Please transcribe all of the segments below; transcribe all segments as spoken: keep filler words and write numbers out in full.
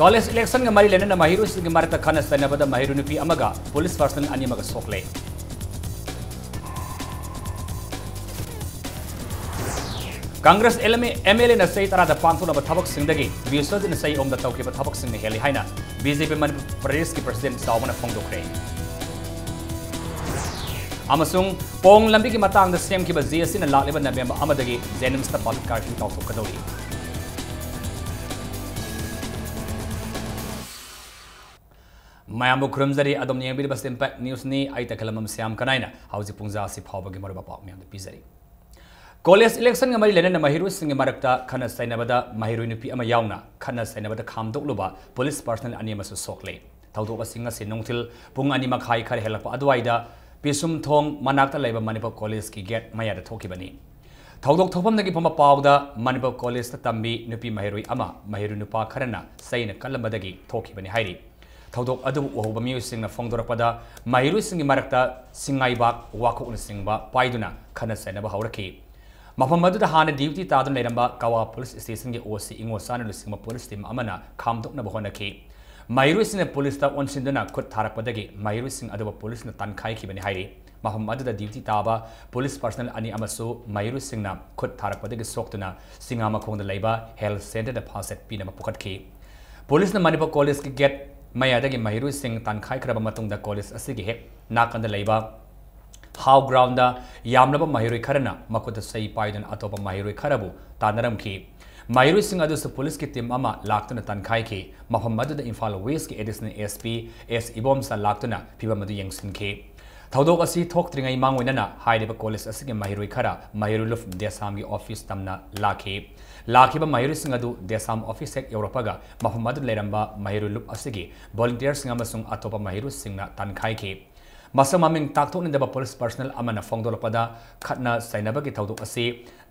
College election ꯒ ꯃꯔꯤ ꯂꯩꯅꯅ ꯃꯍꯩꯔꯣꯏꯁꯤꯡꯒꯤ ꯃꯔꯛꯇ ꯈꯠꯅ ꯆꯩꯅꯕꯗ ꯃꯍꯩꯔꯣꯏ ꯅꯨꯄꯤ ꯑꯃꯒ police personnel ꯑꯅꯤ ꯑꯃꯒ ꯁꯣꯛꯂꯦ꯫ Congress M L A ꯅ ꯆꯍꯤ ꯇꯔꯥꯗ ꯄꯥꯡꯊꯣꯛꯅꯕ ꯊꯕꯛꯁꯤꯡꯗꯒꯤ ꯕꯤꯁ꯭ꯋꯖꯤꯠꯅ ꯆꯍꯤ ꯑꯍꯨꯝꯗ ꯇꯧꯈꯤꯕ ꯊꯕꯛꯁꯤꯡꯅ ꯍꯦꯜꯂꯤ ꯍꯥꯏꯅ B J P ꯃꯅꯤꯄꯨꯔ ꯄ꯭ꯔꯗꯦꯁꯀꯤ president ꯆꯥꯎꯕꯅ ꯐꯣꯡꯗꯣꯛꯈ꯭ꯔꯦ꯫ ꯑꯃꯁꯨꯡ ꯄꯣꯡ ꯂꯝꯕꯤꯒꯤ ꯃꯇꯥꯡꯗ ꯁꯦꯝꯈꯤꯕ G S T ꯅ ꯂꯥꯛꯂꯤꯕ ꯅꯕꯦꯝꯕꯔ ꯑꯃꯗꯒꯤ JNIMS ꯇ public curfew ꯇꯥꯎꯊꯣꯛꯀꯗꯧꯔꯤ꯫ ꯃꯌꯥꯝꯕꯨ ꯈꯨꯔꯨꯝꯖꯔꯤ꯫ ꯑꯗꯣꯝꯅ ꯌꯦꯡꯕꯤꯔꯤꯕꯁꯤ Impact News ꯅꯤ꯫ ꯑꯩ ꯇꯈꯦꯂꯝꯕꯝ ꯁ꯭ꯌꯥꯝ ꯀꯅꯥꯏꯅ ꯍꯧꯖꯤꯛ ꯄꯨꯡ ꯖꯥ ꯑꯁꯤ ꯐꯥꯎꯕꯒꯤ ꯃꯔꯨꯑꯣꯏꯕ ꯄꯥꯎ ꯃꯌꯥꯝꯗ ꯄꯤꯖꯔꯤ꯫ College election ꯒ ꯃꯔꯤ ꯂꯩꯅꯅ ꯃꯍꯩꯔꯣꯏꯁꯤꯡꯒꯤ ꯃꯔꯛꯇ ꯈꯠꯅ ꯆꯩꯅꯕꯗ ꯃꯍꯩꯔꯣꯏ ꯅꯨꯄꯤ ꯑꯃ ꯌꯥꯎꯅ ꯈꯠꯅ ꯆꯩꯅꯕꯗ ꯈꯥꯝꯗꯣꯛꯂꯨꯕ police personnel ꯑꯅꯤ ꯑꯃꯁꯨ ꯁꯣꯛꯂꯦ꯫ ꯊꯧꯗꯣꯛ ꯑꯁꯤ ꯉꯁꯤ ꯅꯨꯡꯊꯤꯜ ꯄꯨꯡ ꯑꯅꯤ ꯃꯈꯥꯏ ꯈꯔ ꯍꯦꯜꯂꯛꯄ ꯑꯗꯨꯋꯥꯏꯗ ꯄꯤꯁꯨꯝꯊꯣꯡ ꯃꯅꯥꯛꯇ ꯂꯩꯕ ꯃꯅꯤꯄꯨꯔ College ꯀꯤ gate ꯃꯌꯥꯗ ꯊꯣꯛꯈꯤꯕꯅꯤ꯫ ꯊꯧꯗꯣꯛ ꯊꯣꯛꯐꯝꯗꯒꯤ ꯐꯪꯕ ꯄꯥꯎꯗ ꯃꯅꯤꯄꯨꯔ College ꯇ ꯇꯝꯕꯤ ꯅꯨꯄꯤ ꯃꯍꯩꯔꯣꯏ ꯑꯃ ꯃꯍꯩꯔꯣꯏ ꯅꯨꯄꯥ ꯈꯔꯅ ꯆꯩꯅ ꯀꯜꯂꯝꯕꯗꯒꯤ ꯊꯣꯛꯈꯤꯕꯅꯤ ꯍꯥꯏꯔꯤ꯫ ꯊꯧꯗꯣꯛ ꯑꯗꯨꯕꯨ ꯎꯍꯧꯕ ꯃꯤꯑꯣꯏꯁꯤꯡꯅ ꯐꯣꯡꯗꯣꯔꯛꯄꯗ ꯃꯍꯩꯔꯣꯏꯁꯤꯡꯒꯤ ꯃꯔꯛꯇ ꯁꯤꯡꯉꯥꯏꯕꯥꯛ, ꯋꯥꯈꯣꯛꯅꯆꯤꯡꯕ ꯄꯥꯏꯗꯨꯅ ꯈꯠꯅ ꯆꯩꯅꯕ ꯍꯧꯔꯛꯈꯤ꯫ ꯃꯐꯝ ꯑꯗꯨꯗ ꯍꯥꯟꯅ duty ꯇꯥꯗꯨꯅ ꯂꯩꯔꯝꯕ ꯀꯋꯥ police station ꯒꯤ O C ꯏꯉꯣꯆꯥꯅ ꯂꯨꯆꯤꯡꯕ police team ꯑꯃꯅ ꯈꯥꯝꯗꯣꯛꯅꯕ ꯍꯣꯠꯅꯈꯤ꯫ ꯃꯍꯩꯔꯣꯏꯁꯤꯡꯅ police ꯇ ꯑꯣꯟꯁꯤꯟꯗꯨꯅ ꯈꯨꯠ ꯊꯥꯔꯛꯄꯗꯒꯤ ꯃꯍꯩꯔꯣꯏꯁꯤꯡ ꯑꯗꯨꯕꯨ police ꯅ ꯇꯥꯟꯈꯥꯏꯈꯤꯕꯅꯤ ꯍꯥꯏꯔꯤ꯫ ꯃꯐꯝ ꯑꯗꯨꯗ duty ꯇꯥꯕ police personnel ꯑꯅꯤ ꯑꯃꯁꯨ ꯃꯍꯩꯔꯣꯏꯁꯤꯡꯅ ꯈꯨꯠ ꯊꯥꯔꯛꯄꯗꯒꯤ ꯁꯣꯛꯇꯨꯅ ꯁꯤꯡꯉꯥꯃꯈꯣꯡꯗ ꯂꯩꯕ health center ꯗ first aid ꯄꯤꯅꯕ ꯄꯨꯈꯠꯈꯤ꯫ Police ꯅ ꯃꯅꯤꯄꯨꯔ College ꯀꯤ gate ꯃꯌꯥꯗꯒꯤ ꯃꯍꯩꯔꯣꯏꯁꯤꯡ ꯇꯥꯟꯈꯥꯏꯈ꯭ꯔꯕ ꯃꯇꯨꯡꯗ college ꯑꯁꯤꯒꯤ ꯍꯦꯛ ꯅꯥꯀꯟꯗ ꯂꯩꯕ ꯍꯥꯎ ground ꯗ ꯌꯥꯝꯂꯕ ꯃꯍꯩꯔꯣꯏ ꯈꯔꯅ ꯃꯈꯨꯠꯇ ꯆꯩ ꯄꯥꯏꯗꯨꯅ ꯑꯇꯣꯞꯄ ꯃꯍꯩꯔꯣꯏ ꯈꯔꯕꯨ ꯇꯥꯟꯅꯔꯝꯈꯤ꯫ ꯃꯍꯩꯔꯣꯏꯁꯤꯡ ꯑꯗꯨꯁꯨ police ꯀꯤ team ꯑꯃ ꯂꯥꯛꯇꯨꯅ ꯇꯥꯟꯈꯥꯏꯈꯤ꯫ ꯃꯐꯝ ꯑꯗꯨꯗ ꯏꯝꯐꯥꯜ West ꯀꯤ additional S P S Ibomcha ꯂꯥꯛꯇꯨꯅ ꯐꯤꯚꯝ ꯑꯗꯨ ꯌꯦꯡꯁꯤꯟꯈꯤ꯫ ꯊꯧꯗꯣꯛ ꯑꯁꯤ ꯊꯣꯛꯇ꯭ꯔꯤꯉꯩ ꯃꯥꯡꯑꯣꯏꯅꯅ ꯍꯥꯏꯔꯤꯕ college ꯑꯁꯤꯒꯤ ꯃꯍꯩꯔꯣꯏ ꯈꯔ ꯃꯍꯩꯔꯣꯏ ꯂꯨꯞ ꯗꯦꯁꯥꯝꯒꯤ office ꯇꯝꯅ ꯂꯥꯛꯈꯤ꯫ ꯂꯥꯛꯈꯤꯕ ꯃꯍꯩꯔꯣꯏꯁꯤꯡ ꯑꯗꯨ ꯗꯦꯁꯥꯝ office ꯍꯦꯛ ꯌꯧꯔꯛꯄꯒ ꯃꯐꯝ ꯑꯗꯨꯗ ꯂꯩꯔꯝꯕ ꯃꯍꯩꯔꯣꯏ ꯂꯨꯞ ꯑꯁꯤꯒꯤ volunteer ꯁꯤꯡ ꯑꯃꯁꯨꯡ ꯑꯇꯣꯞꯄ ꯃꯍꯩꯔꯣꯏꯁꯤꯡꯅ ꯇꯥꯟꯈꯥꯏꯈꯤ꯫ ꯃꯁꯛ ꯃꯃꯤꯡ ꯇꯥꯛꯊꯣꯛꯅꯤꯡꯗꯕ police personnel ꯑꯃꯅ ꯐꯣꯡꯗꯣꯛꯂꯛꯄꯗ, ꯈꯠꯅ ꯆꯩꯅꯕꯒꯤ ꯊꯧꯗꯣꯛ ꯑꯁꯤ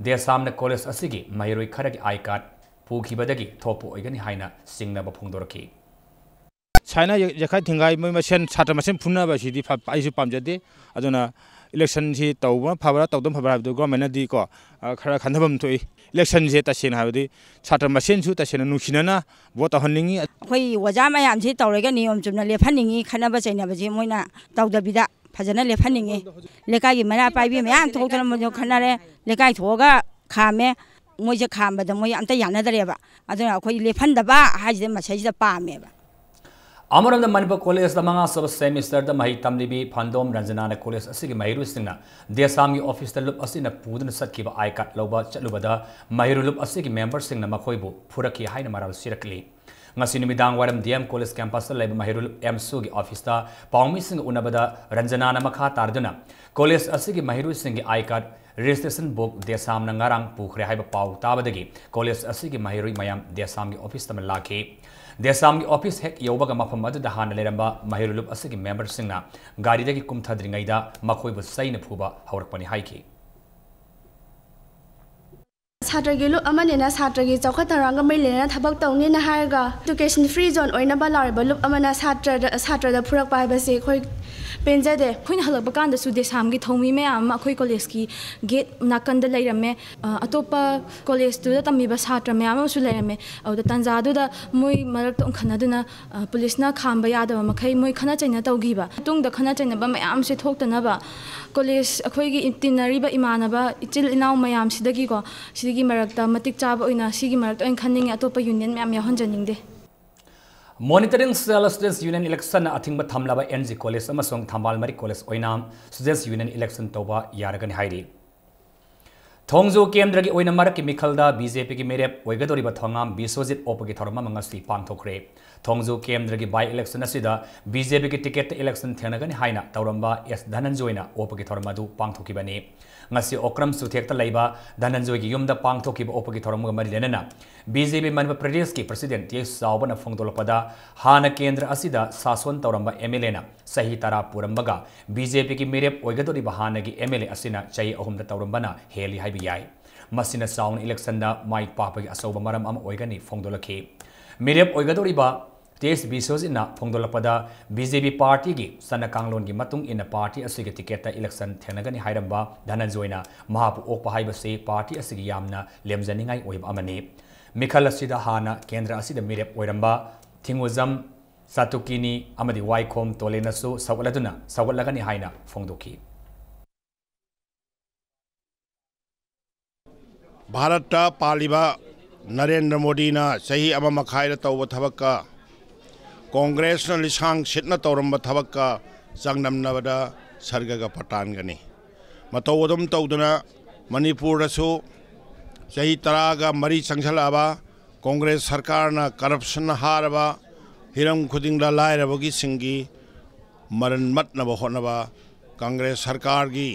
ꯗꯦꯁꯥꯝꯅ college ꯑꯁꯤꯒꯤ ꯃꯍꯩꯔꯣꯏ ꯈꯔꯒꯤ I card ꯄꯨꯈꯤꯕꯗꯒꯤ ꯊꯣꯛꯄ ꯑꯣꯏꯒꯅꯤ ꯍꯥꯏꯅ ꯆꯤꯡꯅꯕ ꯐꯣꯡꯗꯣꯔꯛꯈꯤ꯫ ꯁꯥꯏꯅ ꯌ-, ꯌꯥꯈꯥꯏ ꯊꯤꯡꯒꯥꯏ ꯃꯣꯏ ꯃꯁꯦꯟ ꯁꯥꯇ꯭ꯔ ꯃꯁꯦꯟ ꯐꯨꯅꯕ ꯑꯁꯤꯗꯤ ꯐ-, ꯑꯩꯁꯨ ꯄꯥꯝꯖꯗꯦ꯫ ꯑꯗꯨꯅ election ꯁꯤ ꯇꯧꯕꯅ ꯐꯕ꯭ꯔꯥ ꯇꯧꯗꯕꯅ ꯐꯕ꯭ꯔꯥ ꯍꯥꯏꯕꯗꯨ government ꯅꯗꯤ ꯀꯣ, ꯑ, ꯈꯔ ꯈꯟꯊꯐꯝ ꯊꯣꯛꯏ꯫ ꯏꯂꯦꯛꯁꯟꯁꯦ ꯇꯁꯦꯡꯅ ꯍꯥꯏꯕꯗꯤ ꯁꯥꯇ꯭ꯔ ꯃꯁꯦꯟꯁꯨ ꯇꯁꯦꯡꯅ ꯅꯨꯡꯁꯤꯅꯅ ꯚꯣꯠ ꯇꯧꯍꯟꯅꯤꯡꯉꯤ꯫ ꯑꯩꯈꯣꯏ ꯑꯣꯖꯥ ꯃꯌꯥꯝꯁꯤ ꯇꯧꯔꯒ ꯅꯤꯌꯣꯝ ꯆꯨꯝꯅ ꯂꯦꯞꯍꯟꯅꯤꯡꯉꯤ, ꯈꯠꯅꯕ ꯆꯩꯅꯕꯁꯤ ꯃꯣꯏꯅ ꯇꯧꯗꯕꯤꯗ ꯐꯖꯅ ꯂꯦꯞꯍꯟꯅꯤꯡꯉꯤ꯫ ꯂꯩꯀꯥꯏꯒꯤ ꯃꯩꯔꯥ ꯄꯥꯏꯕꯤ ꯃꯌꯥꯝ ꯊꯣꯛꯇꯅ ꯃꯣꯏꯁꯨ ꯈꯠꯅꯔꯦ, ꯂꯩꯀꯥꯏ ꯊꯣꯛꯑꯒ ꯈꯥꯝꯃꯦ꯫ ꯃꯣꯏꯁꯦ ꯈꯥꯝꯕꯗ ꯃꯣꯏ ꯑꯝꯇ ꯌꯥꯅꯗ꯭ꯔꯦꯕ꯫ ꯑꯗꯨꯅ ꯑꯩꯈꯣꯏ ꯂꯦꯞꯍꯟꯗꯕ ꯍꯥꯏꯁꯤꯗ ꯃꯁꯤꯗꯩꯁꯤꯗ ꯄꯥꯝꯃꯦꯕ꯫ ꯑꯃꯔꯣꯝꯗ ꯃꯅꯤꯄꯨꯔ ꯀꯣꯂꯦꯖꯇ ꯃꯉꯥ ꯁꯨꯕ ꯁꯦꯃꯤꯁꯇꯔꯗ ꯃꯍꯩ ꯇꯝꯂꯤꯕꯤ ꯐꯥꯟꯗꯣꯝ ꯔꯟꯖꯅꯥꯅ ꯀꯣꯂꯦꯖ ꯑꯁꯤꯒꯤ ꯃꯍꯩꯔꯣꯏꯁꯤꯡꯅ ꯗꯦꯁꯥꯝꯒꯤ ꯑꯣꯐꯤꯁꯇ ꯂꯨꯞ ꯑꯁꯤꯅ ꯄꯨꯗꯨꯅ ꯆꯠꯈꯤꯕ ꯑꯥꯏ ꯀꯥꯔꯗ ꯂꯧꯕ ꯆꯠꯂꯨꯕꯗ ꯃꯍꯩꯔꯣꯏ ꯂꯨꯞ ꯑꯁꯤꯒꯤ ꯃꯦꯝꯕꯔꯁꯤꯡꯅ ꯃꯈꯣꯏꯕꯨ ꯐꯨꯔꯛꯈꯤ ꯍꯥꯏꯅ ꯃꯔꯥꯜ ꯁꯤꯔꯛꯂꯤ꯫ ꯉꯁꯤ ꯅꯨꯃꯤꯗꯥꯡ ꯋꯥꯏꯔꯝ ꯗꯤ ꯑꯦꯝ ꯀꯣꯂꯦꯖ ꯀꯦꯝꯄꯁꯇ ꯂꯩꯕ ꯃꯍꯩꯔꯣꯏ ꯂꯨꯞ ꯑꯦꯝꯁꯨꯒꯤ ꯑꯣꯐꯤꯁꯇ ꯄꯥꯎꯃꯤꯁꯤꯡꯒ ꯎꯅꯕꯗ ꯔꯟꯖꯅꯥꯅ ꯃꯈꯥ ꯇꯥꯔꯗꯨꯅ ꯀꯣꯂꯦꯖ ꯑꯁꯤꯒꯤ ꯃꯍꯩꯔꯣꯏꯁꯤꯡꯒꯤ ꯑꯥꯏ ꯀꯥꯔꯗ, ꯔꯦꯖꯤꯁꯇ꯭ꯔꯦꯁꯟ ꯕꯨꯛ ꯗꯦꯁꯥꯝꯅ ꯉꯔꯥꯡ ꯄꯨꯈ꯭ꯔꯦ ꯍꯥꯏꯕ ꯄꯥꯎ ꯇꯥꯕꯗꯒꯤ ꯀꯣꯂꯦꯖ ꯑꯁꯤꯒꯤ ꯃꯍꯩꯔꯣꯏ ꯃꯌꯥꯝ ꯗꯦꯁꯥꯝꯒꯤ ꯑꯣꯐꯤꯁꯇ ꯂꯥꯛꯈꯤ꯫ ꯗꯦꯁꯥꯝꯒꯤ ꯑꯣꯐꯤꯁ ꯍꯦꯛ ꯌꯧꯕꯒ ꯃꯐꯝ ꯑꯗꯨꯗ ꯍꯥꯟꯅ ꯂꯩꯔꯝꯕ ꯃꯍꯩꯔꯣꯏ ꯂꯨꯞ ꯑꯁꯤꯒꯤ ꯃꯦꯝꯕꯔꯁꯤꯡꯅ ꯒꯥꯔꯤꯗꯒꯤ ꯀꯨꯝꯊꯗ꯭ꯔꯤꯉꯩꯗ ꯃꯈꯣꯏꯕꯨ ꯆꯩꯅ ꯐꯨꯕ ꯍꯧꯔꯛꯄꯅꯤ ꯍꯥꯏꯈꯤ꯫ ꯁꯥꯇ꯭ꯔꯒꯤ ꯂꯨꯞ ꯑꯃꯅꯤꯅ ꯁꯥꯇ꯭ꯔꯒꯤ ꯆꯥꯎꯈꯠ ꯊꯧꯔꯥꯡꯒ ꯃꯔꯤ ꯂꯩꯅꯅ ꯊꯕꯛ ꯇꯧꯅꯤꯅ ꯍꯥꯏꯔꯒ education free zone ꯑꯣꯏꯅꯕ ꯂꯥꯎꯔꯤꯕ ꯂꯨꯞ ꯑꯃꯅ ꯁꯥꯇ꯭ꯔꯗ, ꯁꯥꯇ꯭ꯔꯗ ꯐꯨꯔꯛꯄ ꯍꯥꯏꯕꯁꯤ ꯑꯩꯈꯣꯏ ꯄꯦꯟꯖꯗꯦ꯫ ꯑꯩꯈꯣꯏꯅ ꯍꯜꯂꯛꯄ ꯀꯥꯟꯗꯁꯨ ꯗꯦꯁꯥꯝꯒꯤ ꯊꯧꯃꯤ ꯃꯌꯥꯝ ꯑꯃ ꯑꯩꯈꯣꯏ ꯀꯣꯂꯦꯖꯀꯤ ꯒꯦꯠ ꯅꯥꯀꯟꯗ ꯂꯩꯔꯝꯃꯦ꯫ ꯑ, ꯑꯇꯣꯞꯄ ꯀꯣꯂꯦꯖꯇꯨꯗ ꯇꯝꯃꯤꯕ ꯁꯥꯇ꯭ꯔ ꯃꯌꯥꯝ ꯑꯃꯁꯨ ꯂꯩꯔꯝꯃꯦ꯫ ꯑꯗꯨꯗ ꯇꯥꯟꯖꯥꯗꯨꯗ ꯃꯣꯏ ꯃꯔꯛꯇ ꯎꯪꯈꯠꯅꯗꯨꯅ, ꯑ, ꯄꯨꯂꯤꯁꯅ ꯈꯥꯝꯕ ꯌꯥꯗꯕ ꯃꯈꯩ ꯃꯣꯏ ꯈꯠꯅ ꯆꯩꯅ ꯇꯧꯈꯤꯕ꯫ ꯃꯇꯨꯡꯗ ꯈꯠꯅ ꯆꯩꯅꯕ ꯃꯌꯥꯝꯁꯦ ꯊꯣꯛꯇꯅꯕ ꯀꯣꯂꯦꯖ ꯑꯩꯈꯣꯏꯒꯤ ꯇꯤꯟꯅꯔꯤꯕ ꯏꯃꯥꯟꯅꯕ ꯏꯆꯤꯜ ꯏꯅꯥꯎ ꯃꯌꯥꯝꯁꯤꯗꯒꯤꯀꯣ, ꯁꯤꯒꯤ ꯃꯔꯛꯇ ꯃꯇꯤꯛ ꯆꯥꯕ ꯑꯣꯏꯅ ꯁꯤꯒꯤ ꯃꯔꯛꯇ ꯑꯣꯏꯅ ꯈꯟꯅꯤꯡꯉꯦ, ꯑꯇꯣꯞꯄ ꯌꯨꯅꯤꯌꯟ ꯃꯌꯥꯝ ꯌꯥꯎꯍꯟꯖꯅꯤꯡꯗꯦ꯫ Monitoring Cell Students Union election ꯑꯊꯤꯡꯕ ꯊꯝꯂꯕ ꯑꯦꯟ ꯖꯤ ꯀꯣꯂꯦꯖ ꯑꯃꯁꯨꯡ ꯊꯝꯕꯥꯜ ꯃꯔꯤꯛ ꯀꯣꯂꯦꯖ ꯑꯣꯏꯅ Students Union election ꯇꯧꯕ ꯌꯥꯔꯒꯅꯤ ꯍꯥꯏꯔꯤ꯫ ꯊꯣꯡꯖꯨ ꯀꯦꯟꯗ꯭ꯔꯒꯤ ꯑꯣꯏꯅ ꯃꯔꯛꯀꯤ ꯃꯤꯈꯜꯗ ꯕꯤ ꯖꯦ ꯄꯤꯒꯤ ꯃꯤꯔꯦꯞ ꯑꯣꯏꯒꯗꯧꯔꯤꯕ ꯊꯣꯉꯥꯝ ꯕꯤꯁ꯭ꯋꯖꯤꯠ ꯑꯣꯛꯄꯒꯤ ꯊꯧꯔꯝ ꯑꯃ ꯉꯁꯤ ꯄꯥꯡꯊꯣꯛꯈ꯭ꯔꯦ꯫ ꯊꯣꯡꯖꯨ ꯀꯦꯟꯗ꯭ꯔꯒꯤ by election ꯑꯁꯤꯗ ꯕꯤ ꯖꯦ ꯄꯤꯒꯤ ꯇꯤꯀꯦꯠꯇ election ꯊꯦꯡꯅꯒꯅꯤ ꯍꯥꯏꯅ ꯇꯧꯔꯝꯕ ꯑꯦꯁ ꯙꯅꯟꯖꯣꯏꯅ ꯑꯣꯛꯄꯒꯤ ꯊꯧꯔꯝ ꯑꯗꯨ ꯄꯥꯡꯊꯣꯛꯈꯤꯕꯅꯤ꯫ ꯉꯁꯤ ꯑꯣꯀ꯭ꯔꯝ ꯆꯨꯊꯦꯛꯇ ꯂꯩꯕ ꯙꯅꯟꯖꯣꯏꯒꯤ ꯌꯨꯝꯗ ꯄꯥꯡꯊꯣꯛꯈꯤꯕ ꯑꯣꯛꯄꯒꯤ ꯊꯧꯔꯝꯒ ꯃꯔꯤ ꯂꯩꯅꯅ ꯕꯤ ꯖꯦ ꯄꯤ ꯃꯅꯤꯄꯨꯔ ꯄ꯭ꯔꯗꯦꯁꯀꯤ president ꯇꯤ ꯑꯩꯆ ꯆꯥꯎꯕꯅ ꯐꯣꯡꯗꯣꯛꯂꯛꯄꯗ, ꯍꯥꯟꯅ ꯀꯦꯟꯗ꯭ꯔ ꯑꯁꯤꯗ ꯁꯥꯁꯣꯟ ꯇꯧꯔꯝꯕ ꯑꯦꯝ ꯑꯦꯜ ꯑꯦꯅ ꯆꯍꯤ ꯇꯔꯥ ꯄꯨꯔꯝꯕꯒ ꯕꯤ ꯖꯦ ꯄꯤꯒꯤ ꯃꯤꯔꯦꯞ ꯑꯣꯏꯒꯗꯧꯔꯤꯕ ꯍꯥꯟꯅꯒꯤ ꯑꯦꯝ ꯑꯦꯜ ꯑꯦ ꯑꯁꯤꯅ ꯆꯍꯤ ꯑꯍꯨꯝꯗ ꯇꯧꯔꯝꯕꯅ ꯍꯦꯜꯂꯤ ꯍꯥꯏꯕ ꯌꯥꯏ꯫ ꯃꯁꯤꯅ ꯆꯥꯎꯅ election ꯗ ꯃꯥꯏ ꯄꯥꯛꯄꯒꯤ ꯑꯆꯧꯕ ꯃꯔꯝ ꯑꯃ ꯑꯣꯏꯒꯅꯤ ꯐꯣꯡꯗꯣꯛꯂꯛꯈꯤ꯫ ꯃꯤꯔꯦꯞ ꯑꯣꯏꯒꯗꯧꯔꯤꯕ ꯇꯦꯖ ꯕꯤꯁ꯭ꯋꯖꯤꯠꯅ ꯐꯣꯡꯗꯣꯛꯂꯛꯄꯗ, ꯕꯤ ꯖꯦ ꯄꯤ ꯄꯥꯔꯇꯤꯒꯤ ꯆꯠꯅ ꯀꯥꯡꯂꯣꯟꯒꯤ ꯃꯇꯨꯡ ꯏꯟꯅ ꯄꯥꯔꯇꯤ ꯑꯁꯤꯒꯤ ꯇꯤꯀꯦꯠꯇ ꯏꯂꯦꯛꯁꯟ ꯊꯦꯡꯅꯒꯅꯤ ꯍꯥꯏꯔꯝꯕ ꯙꯅꯟꯖꯣꯏꯅ ꯃꯍꯥꯛꯄꯨ ꯑꯣꯛꯄ ꯍꯥꯏꯕꯁꯤ ꯄꯥꯔꯇꯤ ꯑꯁꯤꯒꯤ ꯌꯥꯝꯅ ꯂꯦꯝꯖꯅꯤꯡꯉꯥꯏ ꯑꯣꯏꯕ ꯑꯃꯅꯤ꯫ ꯃꯤꯈꯜ ꯑꯁꯤꯗ ꯍꯥꯟꯅ ꯀꯦꯟꯗ꯭ꯔ ꯑꯁꯤꯗ ꯃꯤꯔꯦꯞ ꯑꯣꯏꯔꯝꯕ ꯊꯤꯡꯉꯨꯖꯝ ꯆꯥꯇꯨꯀꯤꯅꯤ ꯑꯃꯗꯤ ꯋꯥꯏꯈꯣꯝ ꯇꯣꯂꯦꯅꯁꯨ ꯁꯧꯒꯠꯂꯗꯨꯅ, ꯁꯧꯒꯠꯂꯒꯅꯤ ꯍꯥꯏꯅ ꯐꯣꯡꯗꯣꯛꯈꯤ꯫ ꯚꯥꯔꯠꯇ ꯄꯥꯜꯂꯤꯕ ꯅꯔꯦꯟꯗ꯭ꯔ ꯃꯣꯗꯤꯅ ꯆꯍꯤ ꯑꯃ ꯃꯈꯥꯏꯗ ꯇꯧꯕ ꯊꯕꯛꯀ ꯀꯣꯡꯒ꯭ꯔꯦꯁꯅ ꯂꯤꯁꯥꯡ ꯁꯤꯠꯅ ꯇꯧꯔꯝꯕ ꯊꯕꯛꯀ ꯆꯥꯡꯗꯝꯅꯕꯗ ꯁꯔꯒꯒ ꯄꯇꯥꯟꯒꯅꯤ꯫ ꯃꯇꯧ ꯑꯗꯨꯝ ꯇꯧꯗꯨꯅ ꯃꯅꯤꯄꯨꯔꯗꯁꯨ ꯆꯍꯤ ꯇꯔꯥꯒ ꯃꯔꯤ ꯆꯪꯁꯤꯜꯂꯛꯑꯕ ꯀꯣꯡꯒ꯭ꯔꯦꯁ ꯁꯔꯀꯥꯔꯅ ꯀꯔꯞꯁꯟꯅ ꯍꯥꯔꯕ ꯍꯤꯔꯝ ꯈꯨꯗꯤꯡꯗ ꯂꯥꯏꯔꯕꯒꯤꯁꯤꯡꯒꯤ ꯃꯔꯟ ꯃꯠꯅꯕ ꯍꯣꯠꯅꯕ ꯀꯪꯒ꯭ꯔꯦꯁ ꯁꯔꯀꯥꯔꯒꯤ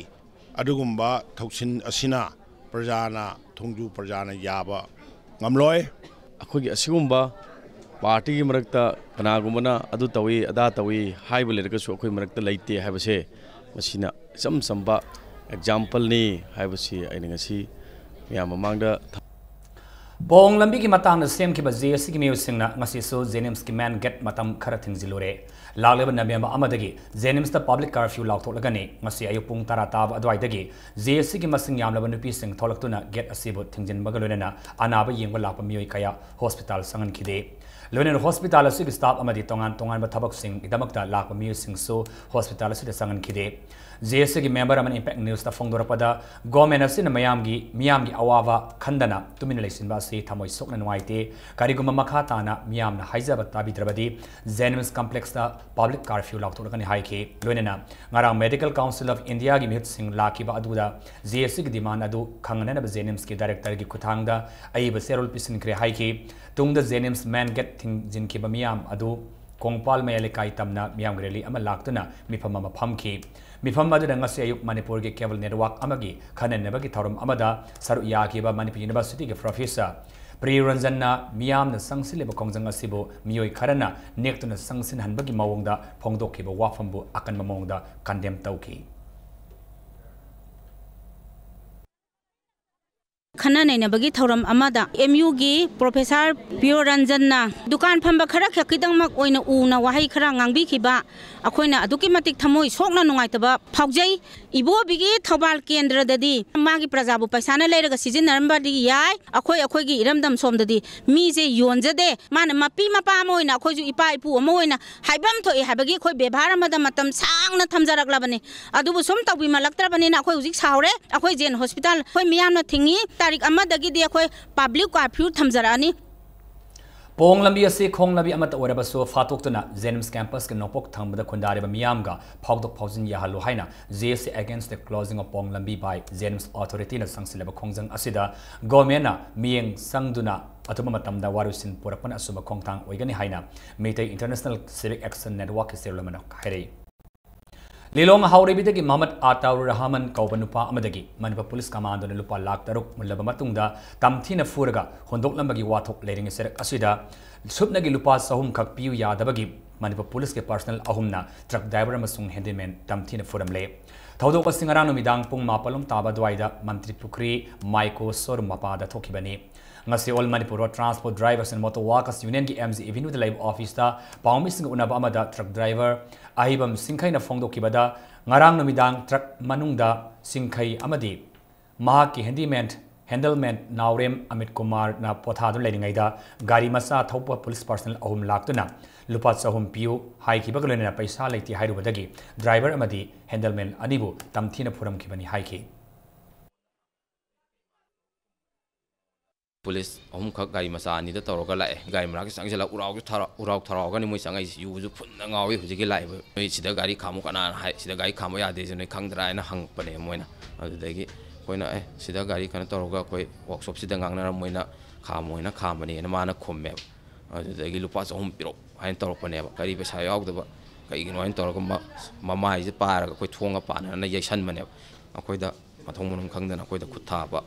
ꯑꯗꯨꯒꯨꯝꯕ ꯊꯧꯁꯤꯜ ꯑꯁꯤꯅ ꯄ꯭ꯔꯖꯥꯅ, ꯊꯣꯡꯖꯨ ꯄ꯭ꯔꯖꯥꯅ ꯌꯥꯕ ꯉꯝꯂꯣꯏ꯫ ꯑꯩꯈꯣꯏꯒꯤ ꯑꯁꯤꯒꯨꯝꯕ ꯄꯥꯔꯇꯤꯒꯤ ꯃꯔꯛꯇ ꯀꯅꯥꯒꯨꯝꯕꯅ ꯑꯗꯨ ꯇꯧꯏ, ꯑꯗꯥ ꯇꯧꯏ ꯍꯥꯏꯕ ꯂꯩꯔꯒꯁꯨ ꯑꯩꯈꯣꯏ ꯃꯔꯛꯇ ꯂꯩꯇꯦ ꯍꯥꯏꯕꯁꯦ ꯃꯁꯤꯅ ꯏꯆꯝ ꯆꯝꯕ ꯑꯦꯛꯖꯥꯝꯄꯜꯅꯤ ꯍꯥꯏꯕꯁꯤ ꯑꯩꯅ ꯉꯁꯤ ꯃꯌꯥꯝ ꯃꯃꯥꯡꯗ ꯊꯝ- ꯄꯣꯡ ꯂꯝꯕꯤꯒꯤ ꯃꯇꯥꯡꯗ ꯁꯦꯝꯈꯤꯕ ꯖꯦ ꯑꯦꯁ ꯁꯤꯒꯤ ꯃꯤꯑꯣꯏꯁꯤꯡꯅ ꯉꯁꯤꯁꯨ ꯖꯦꯅꯤꯝꯁꯀꯤ ꯃꯦꯟ ꯒꯦꯠ ꯃꯇꯝ ꯈꯔ ꯊꯤꯡꯖꯤꯜꯂꯨꯔꯦ꯫ ꯂꯥꯛꯂꯤꯕ ꯅꯕꯦꯝꯕꯔ ꯑꯃꯗꯒꯤ ꯖꯦꯅꯤꯝꯁꯇ ꯄꯕ꯭ꯂꯤꯛ ꯀꯔꯐ꯭ꯌꯨ ꯂꯥꯎꯊꯣꯛꯂꯒꯅꯤ꯫ ꯉꯁꯤ ꯑꯌꯨꯛ ꯄꯨꯡ ꯇꯔꯥ ꯇꯥꯕ ꯑꯗꯨꯋꯥꯏꯗꯒꯤ ꯖꯦ ꯑꯦꯁ ꯁꯤꯒꯤ ꯃꯁꯤꯡ ꯌꯥꯝꯂꯕ ꯅꯨꯄꯤꯁꯤꯡ ꯊꯣꯛꯂꯛꯇꯨꯅ ꯒꯦꯠ ꯑꯁꯤꯕꯨ ꯊꯤꯡꯖꯤꯟꯕꯒ ꯂꯣꯏꯅꯅ ꯑꯅꯥꯕ ꯌꯦꯡꯕ ꯂꯥꯛꯄ ꯃꯤꯑꯣꯏ ꯀꯌꯥ ꯍꯣꯁꯄꯤꯇꯥꯜ ꯆꯪꯍꯟꯈꯤꯗꯦ꯫ ꯂꯣꯏꯅꯅ ꯍꯣꯁꯄꯤꯇꯥꯜ ꯑꯁꯤꯒꯤ ꯁ꯭ꯇꯥꯐ ꯑꯃꯗꯤ ꯇꯣꯉꯥꯟ ꯇꯣꯉꯥꯟꯕ ꯊꯕꯛꯁꯤꯡꯒꯤꯗꯃꯛꯇ ꯂꯥꯛꯄ ꯃꯤꯑꯣꯏꯁꯤꯡꯁꯨ ꯍꯣꯁꯄꯤꯇꯥꯜ ꯑꯁꯤꯗ ꯆꯪꯍꯟꯈꯤꯗꯦ꯫ ꯖꯦ ꯑꯦꯁ ꯁꯤꯒꯤ ꯃꯦꯝꯕꯔ ꯑꯃꯅ ꯏꯝꯄꯦꯛ ꯅ꯭ꯌꯨꯁꯇ ꯐꯣꯡꯗꯣꯔꯛꯄꯗ, ꯒꯣꯔꯃꯦꯟ ꯑꯁꯤꯅ ꯃꯤꯌꯥꯝꯒꯤ, ꯃꯤꯌꯥꯝꯒꯤ ꯑꯋꯥꯕ ꯈꯟꯗꯅ ꯇꯨꯃꯤꯟꯅ ꯂꯩꯁꯤꯟꯕ ꯑꯁꯤ ꯊꯃꯣꯏ ꯁꯣꯛꯅ ꯅꯨꯡꯉꯥꯏꯇꯦ꯫ ꯀꯔꯤꯒꯨꯝꯕ ꯃꯈꯥ ꯇꯥꯅ ꯃꯤꯌꯥꯝꯅ ꯍꯥꯏꯖꯕ ꯇꯥꯕꯤꯗ꯭ꯔꯕꯗꯤ ꯖꯦꯅꯤꯝꯁ ꯀꯝꯄ꯭ꯂꯦꯛꯁꯇ ꯄꯕ꯭ꯂꯤꯛ ꯀꯔꯐ꯭ꯌꯨ ꯂꯥꯎꯊꯣꯛꯂꯒꯅꯤ ꯍꯥꯏꯈꯤ꯫ ꯂꯣꯏꯅꯅ ꯉꯔꯥꯡ ꯃꯦꯗꯤꯀꯦꯜ ꯀꯥꯎꯟꯁꯤꯜ ꯑꯣꯐ ꯏꯟꯗꯤꯌꯥꯒꯤ ꯃꯤꯍꯨꯠꯁꯤꯡ ꯂꯥꯛꯈꯤꯕ ꯑꯗꯨꯗ ꯖꯦ ꯑꯦꯁ ꯁꯤꯒꯤ ꯗꯤꯃꯥꯟ ꯑꯗꯨ ꯈꯪꯍꯟꯅꯅꯕ ꯖꯦꯅꯤꯝꯁꯀꯤ ꯗꯥꯏꯔꯦꯛꯇꯔꯒꯤ ꯈꯨꯠꯊꯥꯡꯗ ꯑꯏꯕ ꯆꯦꯔꯣꯜ ꯄꯤꯁꯤꯟꯈ꯭ꯔꯦ ꯍꯥꯏꯈꯤ꯫ ꯇꯨꯡꯗ ꯖꯦꯅꯤꯝꯁ ꯃꯦꯟ ꯒꯦꯠ ꯊꯤꯡꯖꯤꯟꯈꯤꯕ ꯃꯤꯌꯥꯝ ꯑꯗꯨ ꯀꯣꯡꯄꯥꯜ ꯃꯌꯥꯏ ꯂꯩꯀꯥꯏ ꯇꯝꯅ ꯃꯤꯌꯥꯝꯒꯤ ꯔꯦꯂꯤ ꯑꯃ ꯂꯥꯛꯇꯨꯅ ꯃꯤꯐꯝ ꯑꯃ ꯐꯝꯈꯤ꯫ ꯃꯤꯐꯝ ꯑꯗꯨꯗ ꯉꯁꯤ ꯑꯌꯨꯛ ꯃꯅꯤꯄꯨꯔꯒꯤ ꯀꯦꯕꯜ ꯅꯦꯠꯋꯥꯔꯛ ꯑꯃꯒꯤ ꯈꯟꯅꯅꯕꯒꯤ ꯊꯧꯔꯝ ꯑꯃꯗ ꯁꯔꯨꯛ ꯌꯥꯈꯤꯕ ꯃꯅꯤꯄꯨꯔ ꯌꯨꯅꯤꯚꯔꯁꯤꯇꯤꯒꯤ ꯄ꯭ꯔꯣꯐꯦꯁꯔ ꯄ꯭ꯔꯤꯌꯔꯟꯖꯟꯅ ꯃꯤꯌꯥꯝꯅ ꯆꯪꯁꯤꯜꯂꯤꯕ ꯈꯣꯡꯖꯪ ꯑꯁꯤꯕꯨ ꯃꯤꯑꯣꯏ ꯈꯔꯅ ꯅꯦꯛꯇꯨꯅ ꯆꯪꯁꯤꯟꯍꯟꯕꯒꯤ ꯃꯑꯣꯡꯗ ꯐꯣꯡꯗꯣꯛꯈꯤꯕ ꯋꯥꯐꯝꯕꯨ ꯑꯀꯟꯕ ꯃꯑꯣꯡꯗ ꯀꯟꯗꯦꯝ ꯇꯧꯈꯤ꯫ ꯈꯟꯅ ꯅꯩꯅꯕꯒꯤ ꯊꯧꯔꯝ ꯑꯃꯗ ꯑꯦꯝ ꯌꯨꯒꯤ ꯄ꯭ꯔꯣꯐꯦꯁꯔ ꯄꯤꯌꯣ ꯔꯟꯖꯟꯅ ꯗꯨꯀꯥꯟ ꯐꯝꯕ ꯈꯔ ꯈꯛꯀꯤꯗꯃꯛ ꯑꯣꯏꯅ ꯎꯅ ꯋꯥꯍꯩ ꯈꯔ ꯉꯥꯡꯕꯤꯈꯤꯕ ꯑꯩꯈꯣꯏꯅ ꯑꯗꯨꯛꯀꯤ ꯃꯇꯤꯛ ꯊꯃꯣꯏ ꯁꯣꯛꯅ ꯅꯨꯡꯉꯥꯏꯇꯕ ꯐꯥꯎꯖꯩ꯫ ꯏꯕꯣꯕꯤꯒꯤ ꯊꯧꯕꯥꯜ ꯀꯦꯟꯗ꯭ꯔꯗꯗꯤ ꯃꯥꯒꯤ ꯄ꯭ꯔꯖꯥꯕꯨ ꯄꯩꯁꯥꯅ ꯂꯩꯔꯒ ꯁꯤꯖꯤꯟꯅꯔꯝꯕꯗꯤ ꯌꯥꯏ, ꯑꯩꯈꯣꯏ ꯑꯩꯈꯣꯏꯒꯤ ꯏꯔꯝꯗꯝ ꯁꯣꯝꯗꯗꯤ ꯃꯤꯁꯦ ꯌꯣꯟꯖꯗꯦ꯫ ꯃꯥꯅ ꯃꯄꯤ ꯃꯄꯥ ꯑꯃ ꯑꯣꯏꯅ, ꯑꯩꯈꯣꯏꯁꯨ ꯏꯄꯥ ꯏꯄꯨ ꯑꯃ ꯑꯣꯏꯅ ꯍꯥꯏꯐꯝ ꯊꯣꯛꯑꯦ ꯍꯥꯏꯕꯒꯤ ꯑꯩꯈꯣꯏ ꯕꯦꯕꯥꯔ ꯑꯃꯗ ꯃꯇꯝ ꯁꯥꯡꯅ ꯊꯝꯖꯔꯛꯂꯕꯅꯤ꯫ ꯑꯗꯨꯕꯨ ꯁꯨꯝ ꯇꯧꯕꯤꯃꯜꯂꯛꯇ꯭ꯔꯕꯅꯤꯅ ꯑꯩꯈꯣꯏ ꯍꯧꯖꯤꯛ ꯁꯥꯎꯔꯦ꯫ ꯑꯩꯈꯣꯏ ꯖꯦꯟ ꯍꯣꯁꯄꯤꯇꯥꯜ ꯑꯩꯈꯣꯏ ꯃꯤꯌꯥꯝꯅ ꯊꯤꯡꯉꯤ꯫ ꯇꯥꯔꯤꯛ ꯑꯃꯗꯒꯤꯗꯤ ꯑꯩꯈꯣꯏ ꯄꯕ꯭ꯂꯤꯛ ꯀꯥꯔꯐ꯭ꯌꯨ ꯊꯝꯖꯔꯛꯑꯅꯤ꯫ ꯄꯣꯡ ꯂꯝꯕꯤ ꯑꯁꯤ ꯈꯣꯡ ꯂꯝꯕꯤ ꯑꯃꯠꯇ ꯑꯣꯏꯔꯕꯁꯨ ꯐꯥꯊꯣꯛꯇꯨꯅ ꯖꯦꯅꯤꯝꯁ ꯀꯦꯝꯄꯁꯀꯤ ꯅꯣꯡꯄꯣꯛ ꯊꯪꯕꯗ ꯈꯨꯟꯗꯥꯔꯤꯕ ꯃꯤꯌꯥꯝꯒ ꯐꯥꯎꯗꯣꯛ ꯐꯥꯎꯖꯤꯟ ꯌꯥꯍꯜꯂꯨ ꯍꯥꯏꯅ J S A Against the Closing of Pong Lambi by JNIMS Authorityꯅ ꯆꯪꯁꯤꯜꯂꯕ ꯈꯣꯡꯖꯪ ꯑꯁꯤꯗ ꯒꯣꯔꯃꯦꯟꯅ ꯃꯤꯠꯌꯦꯡ ꯆꯪꯗꯨꯅ ꯑꯊꯨꯕ ꯃꯇꯝꯗ ꯋꯥꯔꯣꯏꯁꯤꯟ ꯄꯨꯔꯛꯄꯅ ꯑꯆꯨꯝꯕ ꯈꯣꯡꯊꯥꯡ ꯑꯣꯏꯒꯅꯤ ꯍꯥꯏꯅ ꯃꯤꯇꯩ International Civic Action Networkꯀꯤ ꯆꯦꯔꯣꯜ ꯑꯃꯅ ꯍꯥꯏꯔꯛꯏ꯫ ꯂꯤꯂꯣꯡ ꯍꯥꯎꯔꯩꯕꯤꯗꯒꯤ ꯃꯍꯃꯗ ꯑꯇꯥꯎꯔ ꯔꯍꯃꯟ ꯀꯧꯕ ꯅꯨꯄꯥ ꯑꯃꯗꯒꯤ ꯃꯅꯤꯄꯨꯔ ꯄꯨꯂꯤꯁ ꯀꯃꯥꯟꯗꯣꯅ ꯂꯨꯄꯥ ꯂꯥꯈ ꯇꯔꯨꯛ ꯃꯨꯜꯂꯕ ꯃꯇꯨꯡꯗ ꯇꯝꯊꯤꯅ ꯐꯨꯔꯒ ꯍꯨꯟꯗꯣꯛꯂꯝꯕꯒꯤ ꯋꯥꯊꯣꯛ ꯂꯩꯔꯤꯉꯩ ꯆꯔꯛ ꯑꯁꯤꯗ ꯁꯨꯞꯅꯒꯤ ꯂꯨꯄꯥ ꯆꯍꯨꯝ ꯈꯛ ꯄꯤꯌꯨ ꯌꯥꯗꯕꯒꯤ ꯃꯅꯤꯄꯨꯔ ꯄꯨꯂꯤꯁꯀꯤ ꯄꯔꯁꯅꯦꯜ ꯑꯍꯨꯝꯅ ꯇ꯭ꯔꯛ ꯗ꯭ꯔꯥꯏꯚꯔ ꯑꯃꯁꯨꯡ ꯍꯦꯟꯗꯤꯃꯦꯟ ꯇꯝꯊꯤꯅ ꯐꯨꯔꯝꯂꯦ꯫ ꯊꯧꯗꯣꯛ ꯑꯁꯤ ꯉꯔꯥꯡ ꯅꯨꯃꯤꯗꯥꯡ ꯄꯨꯡ ꯃꯥꯄꯜꯂꯣꯝ ꯇꯥꯕ ꯑꯗꯨꯋꯥꯏꯗ ꯃꯟꯇ꯭ꯔꯤ ꯄꯨꯈ꯭ꯔꯤ ꯃꯥꯏꯀꯣ ꯁꯣꯔꯨꯝ ꯃꯄꯥꯗ ꯊꯣꯛꯈꯤꯕꯅꯤ꯫ ꯉꯁꯤ All Manipur Road Transport Drivers and Motor Workers Unionꯒꯤ M G Avenueꯗ ꯂꯩꯕ ꯑꯣꯐꯤꯁꯇ ꯄꯥꯎꯃꯤꯁꯤꯡꯒ ꯎꯅꯕ ꯑꯃꯗ ꯇ꯭ꯔꯛ ꯗ꯭ꯔꯥꯏꯚꯔ ꯑꯍꯩꯕꯝ ꯁꯤꯡꯈꯩꯅ ꯐꯣꯡꯗꯣꯛꯈꯤꯕꯗ, ꯉꯔꯥꯡ ꯅꯨꯃꯤꯗꯥꯡ ꯇ꯭ꯔꯛ ꯃꯅꯨꯡꯗ ꯁꯤꯡꯈꯩ ꯑꯃꯗꯤ ꯃꯍꯥꯛꯀꯤ ꯍꯦꯟꯗꯤꯃꯦꯟ, ꯍꯦꯟꯗꯜꯃꯦꯟ ꯅꯥꯎꯔꯦꯝ ꯑꯃꯤꯠ ꯀꯨꯃꯥꯔꯅ ꯄꯣꯊꯥꯗꯨꯅ ꯂꯩꯔꯤꯉꯩꯗ ꯒꯥꯔꯤ ꯃꯆꯥ ꯊꯧꯕ ꯄꯨꯂꯤꯁ ꯄꯔꯁꯅꯦꯜ ꯑꯍꯨꯝ ꯂꯥꯛꯇꯨꯅ ꯂꯨꯄꯥ ꯆꯍꯨꯝ ꯄꯤꯌꯨ ꯍꯥꯏꯈꯤꯕꯒ ꯂꯣꯏꯅꯅ ꯄꯩꯁꯥ ꯂꯩꯇꯦ ꯍꯥꯏꯔꯨꯕꯗꯒꯤ ꯗ꯭ꯔꯥꯏꯚꯔ ꯑꯃꯗꯤ ꯍꯦꯟꯗꯜꯃꯦꯟ ꯑꯅꯤꯕꯨ ꯇꯝꯊꯤꯅ ꯐꯨꯔꯝꯈꯤꯕꯅꯤ ꯍꯥꯏꯈꯤ꯫ ꯄꯨꯂꯤꯁ ꯑꯍꯨꯝꯈꯛ ꯒꯥꯔꯤ ꯃꯆꯥ ꯑꯅꯤꯗ ꯇꯧꯔꯒ ꯂꯥꯛꯑꯦ꯫ ꯒꯥꯔꯤ ꯃꯅꯥꯛꯇ ꯆꯪꯁꯤꯜꯂꯒ ꯎꯔꯥꯎꯁꯨ ꯊꯥꯔ-, ꯎꯔꯥꯎ ꯊꯔꯥꯎꯒꯅꯤ ꯃꯣꯏ ꯆꯪꯉꯛꯏꯁꯦ꯫ ꯌꯨꯁꯨ ꯐꯨꯟꯅ ꯉꯥꯎꯏ ꯍꯧꯖꯤꯛꯀꯤ ꯂꯥꯛꯏꯕ꯫ "ꯅꯣꯏ ꯁꯤꯗ ꯒꯥꯔꯤ ꯈꯥꯝꯃꯨ ꯀꯅꯥꯅ ꯍꯥꯏ? ꯁꯤꯗ ꯒꯥꯔꯤ ꯈꯥꯝꯕ ꯌꯥꯗꯦꯁꯦ ꯅꯣꯏ ꯈꯪꯗ꯭ꯔꯥ?" ꯍꯥꯏꯅ ꯍꯪꯉꯛꯄꯅꯦ ꯃꯣꯏꯅ꯫ ꯑꯗꯨꯗꯒꯤ ꯑꯩꯈꯣꯏꯅ "ꯑꯦ ꯁꯤꯗ ꯒꯥꯔꯤ ꯀꯩꯅꯣ ꯇꯧꯔꯒ ꯑꯩꯈꯣꯏ ꯋꯥꯛꯁꯣꯞꯁꯤꯗ ꯉꯥꯡꯅꯔꯝꯃꯣꯏꯅ ꯈꯥꯝꯃꯣꯏꯅ ꯈꯥꯝꯕꯅꯦꯅ" ꯃꯥꯅ ꯈꯨꯝꯃꯦꯕ꯫ ꯑꯗꯨꯗꯒꯤ "ꯂꯨꯄꯥ ꯆꯍꯨꯝ ꯄꯤꯔꯛꯑꯣ" ꯍꯥꯏꯅ ꯇꯧꯔꯛꯄꯅꯦꯕ꯫ ꯀꯔꯤ ꯄꯩꯁꯥ ꯌꯥꯎꯗꯕ ꯀꯩꯒꯤꯅꯣ ꯍꯥꯏꯅ ꯇꯧꯔꯒ ꯃ-, ꯃꯃꯥꯏꯁꯦ ꯄꯥꯏꯔꯒ ꯑꯩꯈꯣꯏ ꯊꯣꯡꯒ ꯄꯥꯟꯅꯅ ꯌꯩꯁꯟꯕꯅꯦꯕ꯫ ꯑꯩꯈꯣꯏꯗ ꯃꯊꯣꯡ ꯃꯔꯝ ꯈꯪꯗꯅ ꯑꯩꯈꯣꯏꯗ ꯈꯨꯠ ꯊꯥꯕ,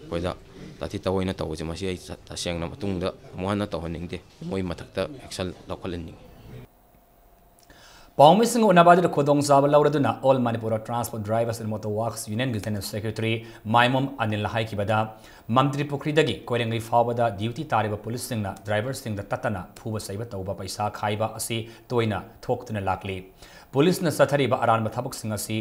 ꯑꯩꯈꯣꯏꯗ ꯇꯥꯊꯤ ꯇꯥꯑꯣꯏꯅ ꯇꯧꯕꯁꯦ ꯃꯁꯤ ꯑꯩ ꯇ-, ꯇꯁꯦꯡꯅ ꯃꯇꯨꯡꯗ ꯑꯃꯨꯛ ꯍꯟꯅ ꯇꯧꯍꯟꯅꯤꯡꯗꯦ꯫ ꯃꯣꯏ ꯃꯊꯛꯇ action ꯂꯧꯈꯠꯍꯟꯅꯤꯡꯉꯤ꯫ ꯄꯥꯎꯃꯤꯁꯤꯡꯒ ꯎꯅꯕ ꯑꯗꯨꯗ ꯈꯨꯗꯣꯡꯆꯥꯕ ꯂꯧꯔꯗꯨꯅ All Manipur Transport Drivers and Motor Workers Unionꯒꯤ General Secretary ꯃꯥꯏꯃꯣꯝ ꯑꯅꯤꯜꯅ ꯍꯥꯏꯈꯤꯕꯗ, ꯃꯟꯇ꯭ꯔꯤ ꯄꯨꯈ꯭ꯔꯤꯗꯒꯤ ꯀꯣꯏꯔꯦꯡꯒꯩ ꯐꯥꯎꯕꯗ duty ꯇꯥꯔꯤꯕ ꯄꯨꯂꯤꯁꯁꯤꯡꯅ ꯗ꯭ꯔꯥꯏꯚꯔꯁꯤꯡꯗ ꯇꯠꯇꯅ ꯐꯨꯕ ꯆꯩꯕ ꯇꯧꯕ, ꯄꯩꯁꯥ ꯈꯥꯏꯕ ꯑꯁꯤ ꯇꯣꯏꯅ ꯊꯣꯛꯇꯨꯅ ꯂꯥꯛꯂꯤ꯫ ꯄꯨꯂꯤꯁꯅ ꯆꯠꯊꯔꯤꯕ ꯑꯔꯥꯟꯕ ꯊꯕꯛꯁꯤꯡ ꯑꯁꯤ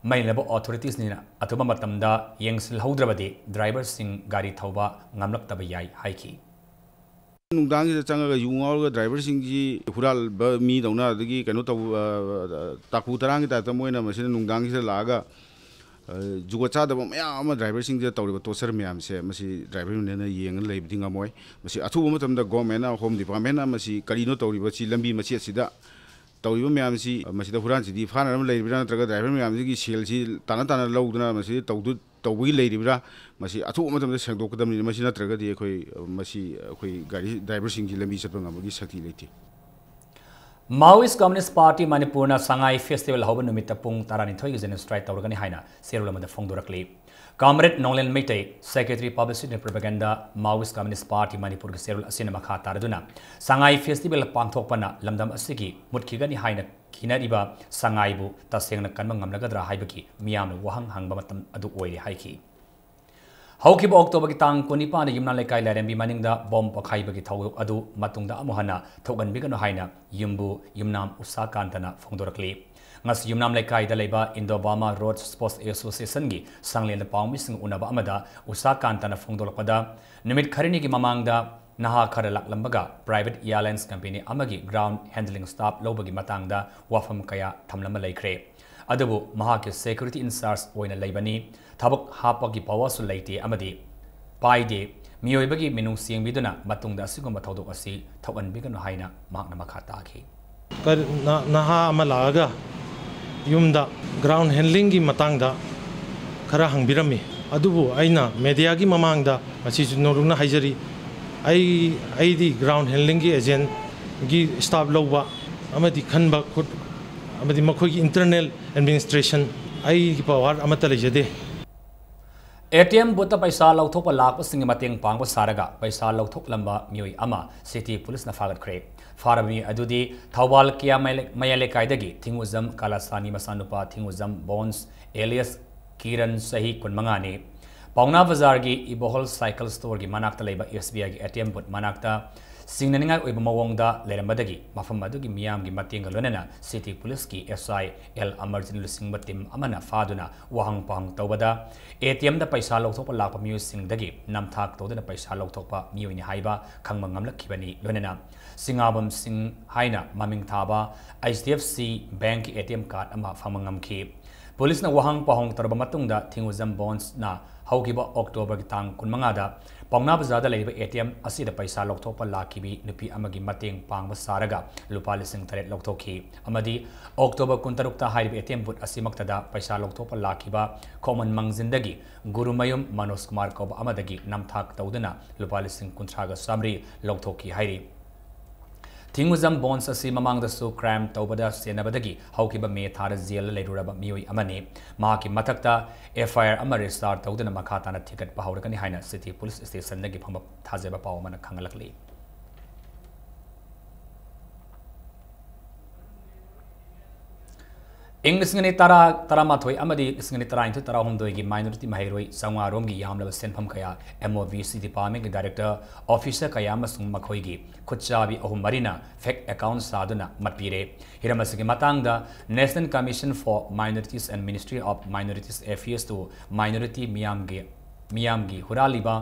ꯃꯩ ꯂꯩꯅꯕ authoritiesꯅ ꯑꯊꯨꯕ ꯃꯇꯝꯗ ꯌꯦꯡꯁꯤꯜꯍꯧꯗ꯭ꯔꯕꯗꯤ ꯗ꯭ꯔꯥꯏꯚꯔꯁꯤꯡ ꯒꯥꯔꯤ ꯊꯧꯕ ꯉꯝꯂꯛꯇꯕ ꯌꯥꯏ ꯍꯥꯏꯈꯤ꯫ ꯅꯨꯡꯗꯥꯡꯁꯤꯗ ꯆꯪꯉꯒ ꯌꯨ ꯉꯥꯎꯔꯒ ꯗ꯭ꯔꯥꯏꯚꯔꯁꯤꯡꯁꯤ ꯍꯨꯔꯥꯟꯕ ꯃꯤꯗꯧꯅ, ꯑꯗꯒꯤ ꯀꯩꯅꯣ ꯇꯧ-, ꯑ, ꯇꯥꯀꯨ ꯇꯔꯥꯡꯒꯤ ꯇꯥꯏꯞꯇ ꯃꯣꯏꯅ ꯃꯁꯤꯗ ꯅꯨꯡꯗꯥꯡꯁꯤꯗ ꯂꯥꯛꯑꯒ, ꯑ, ꯖꯨꯒꯣꯠ ꯆꯥꯗꯕ ꯃꯌꯥꯝ ꯑꯃ ꯗ꯭ꯔꯥꯏꯚꯔꯁꯤꯡꯁꯤꯗ ꯇꯧꯔꯤꯕ torture ꯃꯌꯥꯝꯁꯦ, ꯃꯁꯤ ꯗ꯭ꯔꯥꯏꯚꯔ ꯌꯨꯅꯤꯌꯟꯅ ꯌꯦꯡꯉ ꯂꯩꯕꯗꯤ ꯉꯝꯃꯣꯏ꯫ ꯃꯁꯤ ꯑꯊꯨꯕ ꯃꯇꯝꯗ governmentꯅ, Home Departmentꯅ ꯃꯁꯤ ꯀꯔꯤꯅꯣ ꯇꯧꯔꯤꯕꯁꯤ, ꯂꯝꯕꯤ ꯃꯆꯦꯠꯁꯤꯗ ꯇꯧꯔꯤꯕ ꯃꯌꯥꯝꯁꯤ, ꯃꯁꯤꯗ ꯍꯨꯔꯥꯟ ꯆꯤꯟꯊꯤ ꯐꯥꯅꯅꯕ ꯂꯩꯔꯤꯕ꯭ꯔꯥ, ꯅꯠꯇ꯭ꯔꯒ ꯗ꯭ꯔꯥꯏꯚꯔ ꯃꯌꯥꯝꯁꯤꯒꯤ ꯁꯦꯜꯁꯤ ꯇꯥꯅ ꯇꯥꯅ ꯂꯧꯗꯨꯅ ꯃꯁꯤ ꯇꯧꯗꯨ-, ꯇꯧꯕꯒꯤ ꯂꯩꯔꯤꯕ꯭ꯔꯥ, ꯃꯁꯤ ꯑꯊꯨꯕ ꯃꯇꯝꯗ ꯁꯦꯡꯗꯣꯛꯀꯗꯕꯅꯤ꯫ ꯃꯁꯤ ꯅꯠꯇ꯭ꯔꯒꯗꯤ ꯑꯩꯈꯣꯏ, ꯃꯁꯤ ꯑꯩꯈꯣꯏ ꯒꯥꯔꯤ ꯗ꯭ꯔꯥꯏꯚꯔꯁꯤꯡꯁꯤ ꯂꯝꯕꯤ ꯆꯠꯄ ꯉꯝꯕꯒꯤ ꯁꯛꯇꯤ ꯂꯩꯇꯦ꯫ Maoist Communist Party ꯃꯅꯤꯄꯨꯔꯅ ꯁꯉꯥꯏ festival ꯍꯧꯕ ꯅꯨꯃꯤꯠꯇ ꯄꯨꯡ ꯇꯔꯥꯅꯤꯊꯣꯏꯒꯤ general strike ꯇꯧꯔꯒꯅꯤ ꯍꯥꯏꯅ ꯆꯦꯔꯣꯜ ꯑꯃꯗ ꯐꯣꯡꯗꯣꯔꯛꯂꯤ꯫ Comrade ꯅꯣꯡꯂꯦꯟ Meitei, Secretary Publicity and Propaganda, Maoist Communist Party ꯃꯅꯤꯄꯨꯔꯒꯤ ꯆꯦꯔꯣꯜ ꯑꯁꯤꯅ ꯃꯈꯥ ꯇꯥꯔꯗꯨꯅ, ꯁꯉꯥꯏ festival ꯄꯥꯡꯊꯣꯛꯄꯅ ꯂꯝꯗꯝ ꯑꯁꯤꯒꯤ ꯃꯨꯠꯈꯤꯒꯅꯤ ꯍꯥꯏꯅ ꯀꯤꯅꯔꯤꯕ ꯁꯉꯥꯏꯕꯨ ꯇꯁꯦꯡꯅ ꯀꯟꯕ ꯉꯝꯂꯒꯗ꯭ꯔꯥ ꯍꯥꯏꯕꯒꯤ ꯃꯤꯌꯥꯝꯅ ꯋꯥꯍꯪ ꯍꯪꯕ ꯃꯇꯝ ꯑꯗꯨ ꯑꯣꯏꯔꯦ ꯍꯥꯏꯈꯤ꯫ ꯍꯧꯈꯤꯕ Octoberꯒꯤ ꯇꯥꯡ ꯀꯨꯟꯅꯤꯄꯥꯟꯗ ꯌꯨꯝꯅꯥꯝ ꯂꯩꯀꯥꯏ ꯂꯥꯏꯔꯦꯝꯕꯤ ꯃꯅꯤꯡꯗ bomb ꯄꯣꯈꯥꯏꯕꯒꯤ ꯊꯧꯗꯣꯛ ꯑꯗꯨ ꯃꯇꯨꯡꯗ ꯑꯃꯨꯛ ꯍꯟꯅ ꯊꯣꯛꯍꯟꯕꯤꯒꯅꯨ ꯍꯥꯏꯅ ꯌꯨꯝꯕꯨ ꯌꯨꯝꯅꯥꯝ ꯎꯁꯥ ꯀꯥꯟꯇꯅ ꯐꯣꯡꯗꯣꯔꯛꯂꯤ꯫ ꯉꯁꯤ ꯌꯨꯝꯅꯥꯝ ꯂꯩꯀꯥꯏꯗ ꯂꯩꯕ Indo Burma Road Sports Associationꯒꯤ ꯁꯪꯂꯦꯟꯗ ꯄꯥꯎꯃꯤꯁꯤꯡ ꯎꯅꯕ ꯑꯃꯗ ꯎꯁꯥ ꯀꯥꯟꯇꯅ ꯐꯣꯡꯗꯣꯛꯂꯛꯄꯗ, ꯅꯨꯃꯤꯠ ꯈꯔꯅꯤꯒꯤ ꯃꯃꯥꯡꯗ ꯅꯍꯥ ꯈꯔ ꯂꯥꯛꯂꯝꯕꯒ private airlines company ꯑꯃꯒꯤ ground handling staff ꯂꯧꯕꯒꯤ ꯃꯇꯥꯡꯗ ꯋꯥꯐꯝ ꯀꯌꯥ ꯊꯝꯂꯝꯕ ꯂꯩꯈ꯭ꯔꯦ꯫ ꯑꯗꯨꯕꯨ ꯃꯍꯥꯛꯀꯤ security in charge ꯑꯣꯏꯅ ꯂꯩꯕꯅꯤ, ꯊꯕꯛ ꯍꯥꯞꯄꯒꯤ powerꯁꯨ ꯂꯩꯇꯦ ꯑꯃꯗꯤ ꯄꯥꯏꯗꯦ꯫ ꯃꯤꯑꯣꯏꯕꯒꯤ ꯃꯤꯅꯨꯡꯁꯤ ꯌꯦꯡꯕꯤꯗꯨꯅ ꯃꯇꯨꯡꯗ ꯑꯁꯤꯒꯨꯝꯕ ꯊꯧꯗꯣꯛ ꯑꯁꯤ ꯊꯣꯛꯍꯟꯕꯤꯒꯅꯨ ꯍꯥꯏꯅ ꯃꯍꯥꯛꯅ ꯃꯈꯥ ꯇꯥꯈꯤ꯫ ꯀꯔ-, ꯅ-, ꯅꯍꯥ ꯑꯃ ꯂꯥꯛꯑꯒ ꯌꯨꯝꯗ ground handlingꯒꯤ ꯃꯇꯥꯡꯗ ꯈꯔ ꯍꯪꯕꯤꯔꯝꯃꯤ꯫ ꯑꯗꯨꯕꯨ ꯑꯩꯅ mediaꯒꯤ ꯃꯃꯥꯡꯗ ꯉꯁꯤꯁꯨ ꯅꯧꯔꯨꯛꯅ ꯍꯥꯏꯖꯔꯤ, ꯑꯩ, ꯑꯩꯗꯤ ground handlingꯒꯤ agentꯒꯤ staff ꯂꯧꯕ ꯑꯃꯗꯤ ꯈꯟꯕ ꯈꯣꯠ-, ꯑꯃꯗꯤ ꯃꯈꯣꯏꯒꯤ internal administration ꯑꯩꯒꯤ power ꯑꯃꯠꯇ ꯂꯩꯖꯗꯦ꯫ ꯑꯦ ꯇꯤ ꯑꯦꯝ ꯕꯨꯠꯇ ꯄꯩꯁꯥ ꯂꯧꯊꯣꯛꯄ ꯂꯥꯛꯄꯁꯤꯡꯒꯤ ꯃꯇꯦꯡ ꯄꯥꯡꯕ ꯁꯥꯔꯒ ꯄꯩꯁꯥ ꯂꯧꯊꯣꯛꯂꯝꯕ ꯃꯤꯑꯣꯏ ꯑꯃ ꯁꯤꯇꯤ ꯄꯨꯂꯤꯁꯅ ꯐꯥꯒꯠꯈ꯭ꯔꯦ꯫ ꯐꯥꯔꯕ ꯃꯤꯑꯣꯏ ꯑꯗꯨꯗꯤ ꯊꯧꯕꯥꯜ ꯀꯤꯌꯥ ꯃꯌꯥ ꯂꯩꯀꯥꯏꯗꯒꯤ ꯊꯤꯡꯉꯨꯖꯝ ꯀꯥꯂꯥꯁꯥꯅꯤ ꯃꯆꯥꯅꯨꯄꯥ ꯊꯤꯡꯉꯨꯖꯝ ꯕꯣꯟꯁ alias ꯀꯤꯔꯟ ꯆꯍꯤ ꯀꯨꯟꯃꯉꯥꯅꯤ꯫ ꯄꯥꯎꯅꯥ ꯕꯖꯥꯔꯒꯤ ꯏꯕꯣꯍꯜ ꯁꯥꯏꯀꯜ ꯁ꯭ꯇꯣꯔꯒꯤ ꯃꯅꯥꯛꯇ ꯂꯩꯕ ꯑꯦꯁ ꯕꯤ ꯑꯥꯏꯒꯤ ꯑꯦ ꯇꯤ ꯑꯦꯝ ꯕꯨꯠ ꯃꯅꯥꯛꯇ ꯆꯤꯡꯅꯅꯤꯡꯉꯥꯏ ꯑꯣꯏꯕ ꯃꯑꯣꯡꯗ ꯂꯩꯔꯝꯕꯗꯒꯤ ꯃꯐꯝ ꯑꯗꯨꯒꯤ ꯃꯤꯌꯥꯝꯒꯤ ꯃꯇꯦꯡꯒ ꯂꯣꯏꯅꯅ ꯁꯤꯇꯤ ꯄꯨꯂꯤꯁꯀꯤ ꯑꯦꯁ ꯑꯥꯏ ꯑꯦꯜ ꯑꯃꯔꯖꯤꯠꯅ ꯂꯨꯆꯤꯡꯕ ꯇꯤꯝ ꯑꯃꯅ ꯐꯥꯗꯨꯅ ꯋꯥꯍꯪ ꯄꯥꯎꯍꯪ ꯇꯧꯕꯗ ꯑꯦ ꯇꯤ ꯑꯦꯝꯗ ꯄꯩꯁꯥ ꯂꯧꯊꯣꯛꯄ ꯂꯥꯛꯄ ꯃꯤꯑꯣꯏꯁꯤꯡꯗꯒꯤ ꯅꯝꯊꯥꯛ ꯇꯧꯗꯨꯅ ꯄꯩꯁꯥ ꯂꯧꯊꯣꯛꯄ ꯃꯤꯑꯣꯏꯅꯤ ꯍꯥꯏꯕ ꯈꯪꯕ ꯉꯝꯂꯛꯈꯤꯕꯅꯤ꯫ ꯂꯣꯏꯅꯅ ꯁꯤꯡꯉꯥꯕꯝ ꯁꯤꯡ ꯍꯥꯏꯅ ꯃꯃꯤꯡ ꯊꯥꯕ ꯑꯩꯆ ꯗꯤ ꯑꯦꯐ ꯁꯤ ꯕꯦꯡꯛꯀꯤ ꯑꯦ ꯇꯤ ꯑꯦꯝ ꯀꯥꯔꯗ ꯑꯃ ꯐꯪꯕ ꯉꯝꯈꯤ꯫ ꯄꯨꯂꯤꯁꯅ ꯋꯥꯍꯪ ꯄꯥꯎꯍꯪ ꯇꯧꯔꯕ ꯃꯇꯨꯡꯗ ꯊꯤꯡꯉꯨꯖꯝ ꯕꯣꯟꯁꯅ ꯍꯧꯈꯤꯕ ꯑꯣꯛꯇꯣꯕꯔꯒꯤ ꯇꯥꯡ ꯀꯨꯟꯃꯉꯥꯗ ꯄꯥꯎꯅꯥ ꯕꯖꯥꯔꯗ ꯂꯩꯔꯤꯕ ꯑꯦ ꯇꯤ ꯑꯦꯝ ꯑꯁꯤꯗ ꯄꯩꯁꯥ ꯂꯧꯊꯣꯛꯄ ꯂꯥꯛꯈꯤꯕꯤ ꯅꯨꯄꯤ ꯑꯃꯒꯤ ꯃꯇꯦꯡ ꯄꯥꯡꯕ ꯁꯥꯔꯒ ꯂꯨꯄꯥ ꯂꯤꯁꯤꯡ ꯇꯔꯦꯠ ꯂꯧꯊꯣꯛꯈꯤ ꯑꯃꯗꯤ ꯑꯣꯛꯇꯣꯕꯔ ꯀꯨꯟꯇꯔꯨꯛꯇ ꯍꯥꯏꯔꯤꯕ ꯑꯦ ꯇꯤ ꯑꯦꯝ ꯕꯨꯠ ꯑꯁꯤꯃꯛꯇꯗ ꯄꯩꯁꯥ ꯂꯧꯊꯣꯛꯄ ꯂꯥꯛꯈꯤꯕ ꯈꯣꯡꯃꯟ ꯃꯥꯡꯖꯤꯟꯗꯒꯤ ꯒꯨꯔꯨꯃꯌꯨꯝ ꯃꯅꯣꯖ ꯀꯨꯃꯥꯔ ꯀꯧꯕ ꯑꯃꯗꯒꯤ ꯅꯝꯊꯥꯛ ꯇꯧꯗꯨꯅ ꯂꯨꯄꯥ ꯂꯤꯁꯤꯡ ꯀꯨꯟꯊ꯭ꯔꯥꯒ ꯆꯥꯃꯔꯤ ꯂꯧꯊꯣꯛꯈꯤ ꯍꯥꯏꯔꯤ꯫ ꯊꯤꯡꯉꯨꯖꯝ ꯕꯣꯟꯁ ꯑꯁꯤ ꯃꯃꯥꯡꯗꯁꯨ ꯀ꯭ꯔꯥꯏꯝ ꯇꯧꯕꯗ ꯆꯦꯟꯅꯕꯗꯒꯤ ꯍꯧꯈꯤꯕ ꯃꯦ ꯊꯥꯗ ꯖꯦꯜꯗ ꯂꯩꯔꯨꯔꯕ ꯃꯤꯑꯣꯏ ꯑꯃꯅꯤ꯫ ꯃꯍꯥꯛꯀꯤ ꯃꯊꯛꯇ ꯑꯦꯐ ꯑꯥꯏ ꯑꯥꯔ ꯑꯃ ꯔꯦꯖꯤꯁꯇꯥꯔ ꯇꯧꯗꯨꯅ ꯃꯈꯥ ꯇꯥꯅ ꯊꯤꯒꯠꯄ ꯍꯧꯔꯒꯅꯤ ꯍꯥꯏꯅ ꯁꯤꯇꯤ ꯄꯨꯂꯤꯁ ꯁ꯭ꯇꯦꯁꯟꯗꯒꯤ ꯐꯪꯕ ꯊꯥꯖꯕ ꯄꯥꯎ ꯑꯃꯅ ꯈꯪꯍꯜꯂꯛꯂꯤ꯫ ꯏꯪ ꯂꯤꯁꯤꯡ ꯑꯅꯤ ꯇꯔꯥ, ꯇꯔꯥꯃꯥꯊꯣꯏ ꯑꯃꯗꯤ ꯂꯤꯁꯤꯡ ꯑꯅꯤ ꯇꯔꯥꯅꯤꯊꯣꯏ ꯇꯔꯥꯍꯨꯝꯗꯣꯏꯒꯤ minority ꯃꯍꯩꯔꯣꯏ ꯆꯥꯝꯃꯉꯥ ꯔꯣꯝꯒꯤ ꯌꯥꯝꯂꯕ ꯁꯦꯟꯐꯝ ꯀꯌꯥ ꯑꯦꯝ ꯑꯣ ꯕꯤ ꯁꯤ ꯗꯤꯄꯥꯔꯠꯃꯦꯟꯒꯤ ꯗꯥꯏꯔꯦꯛꯇꯔ, ꯑꯣꯐꯤꯁꯔ ꯀꯌꯥ ꯑꯃꯁꯨꯡ ꯃꯈꯣꯏꯒꯤ ꯈꯨꯠꯆꯥꯕꯤ ꯑꯍꯨꯝ ꯃꯔꯤꯅ ꯐꯦꯛ ꯑꯦꯀꯥꯎꯟꯠ ꯁꯥꯗꯨꯅ ꯃꯠꯄꯤꯔꯦ꯫ ꯍꯤꯔꯝ ꯑꯁꯤꯒꯤ ꯃꯇꯥꯡꯗ National Commission for Minorities and Ministry of Minorities Affairs to Minority ꯃꯤꯌꯥꯝꯒꯤ, ꯃꯤꯌꯥꯝꯒꯤ ꯍꯨꯔꯥꯜꯂꯤꯕ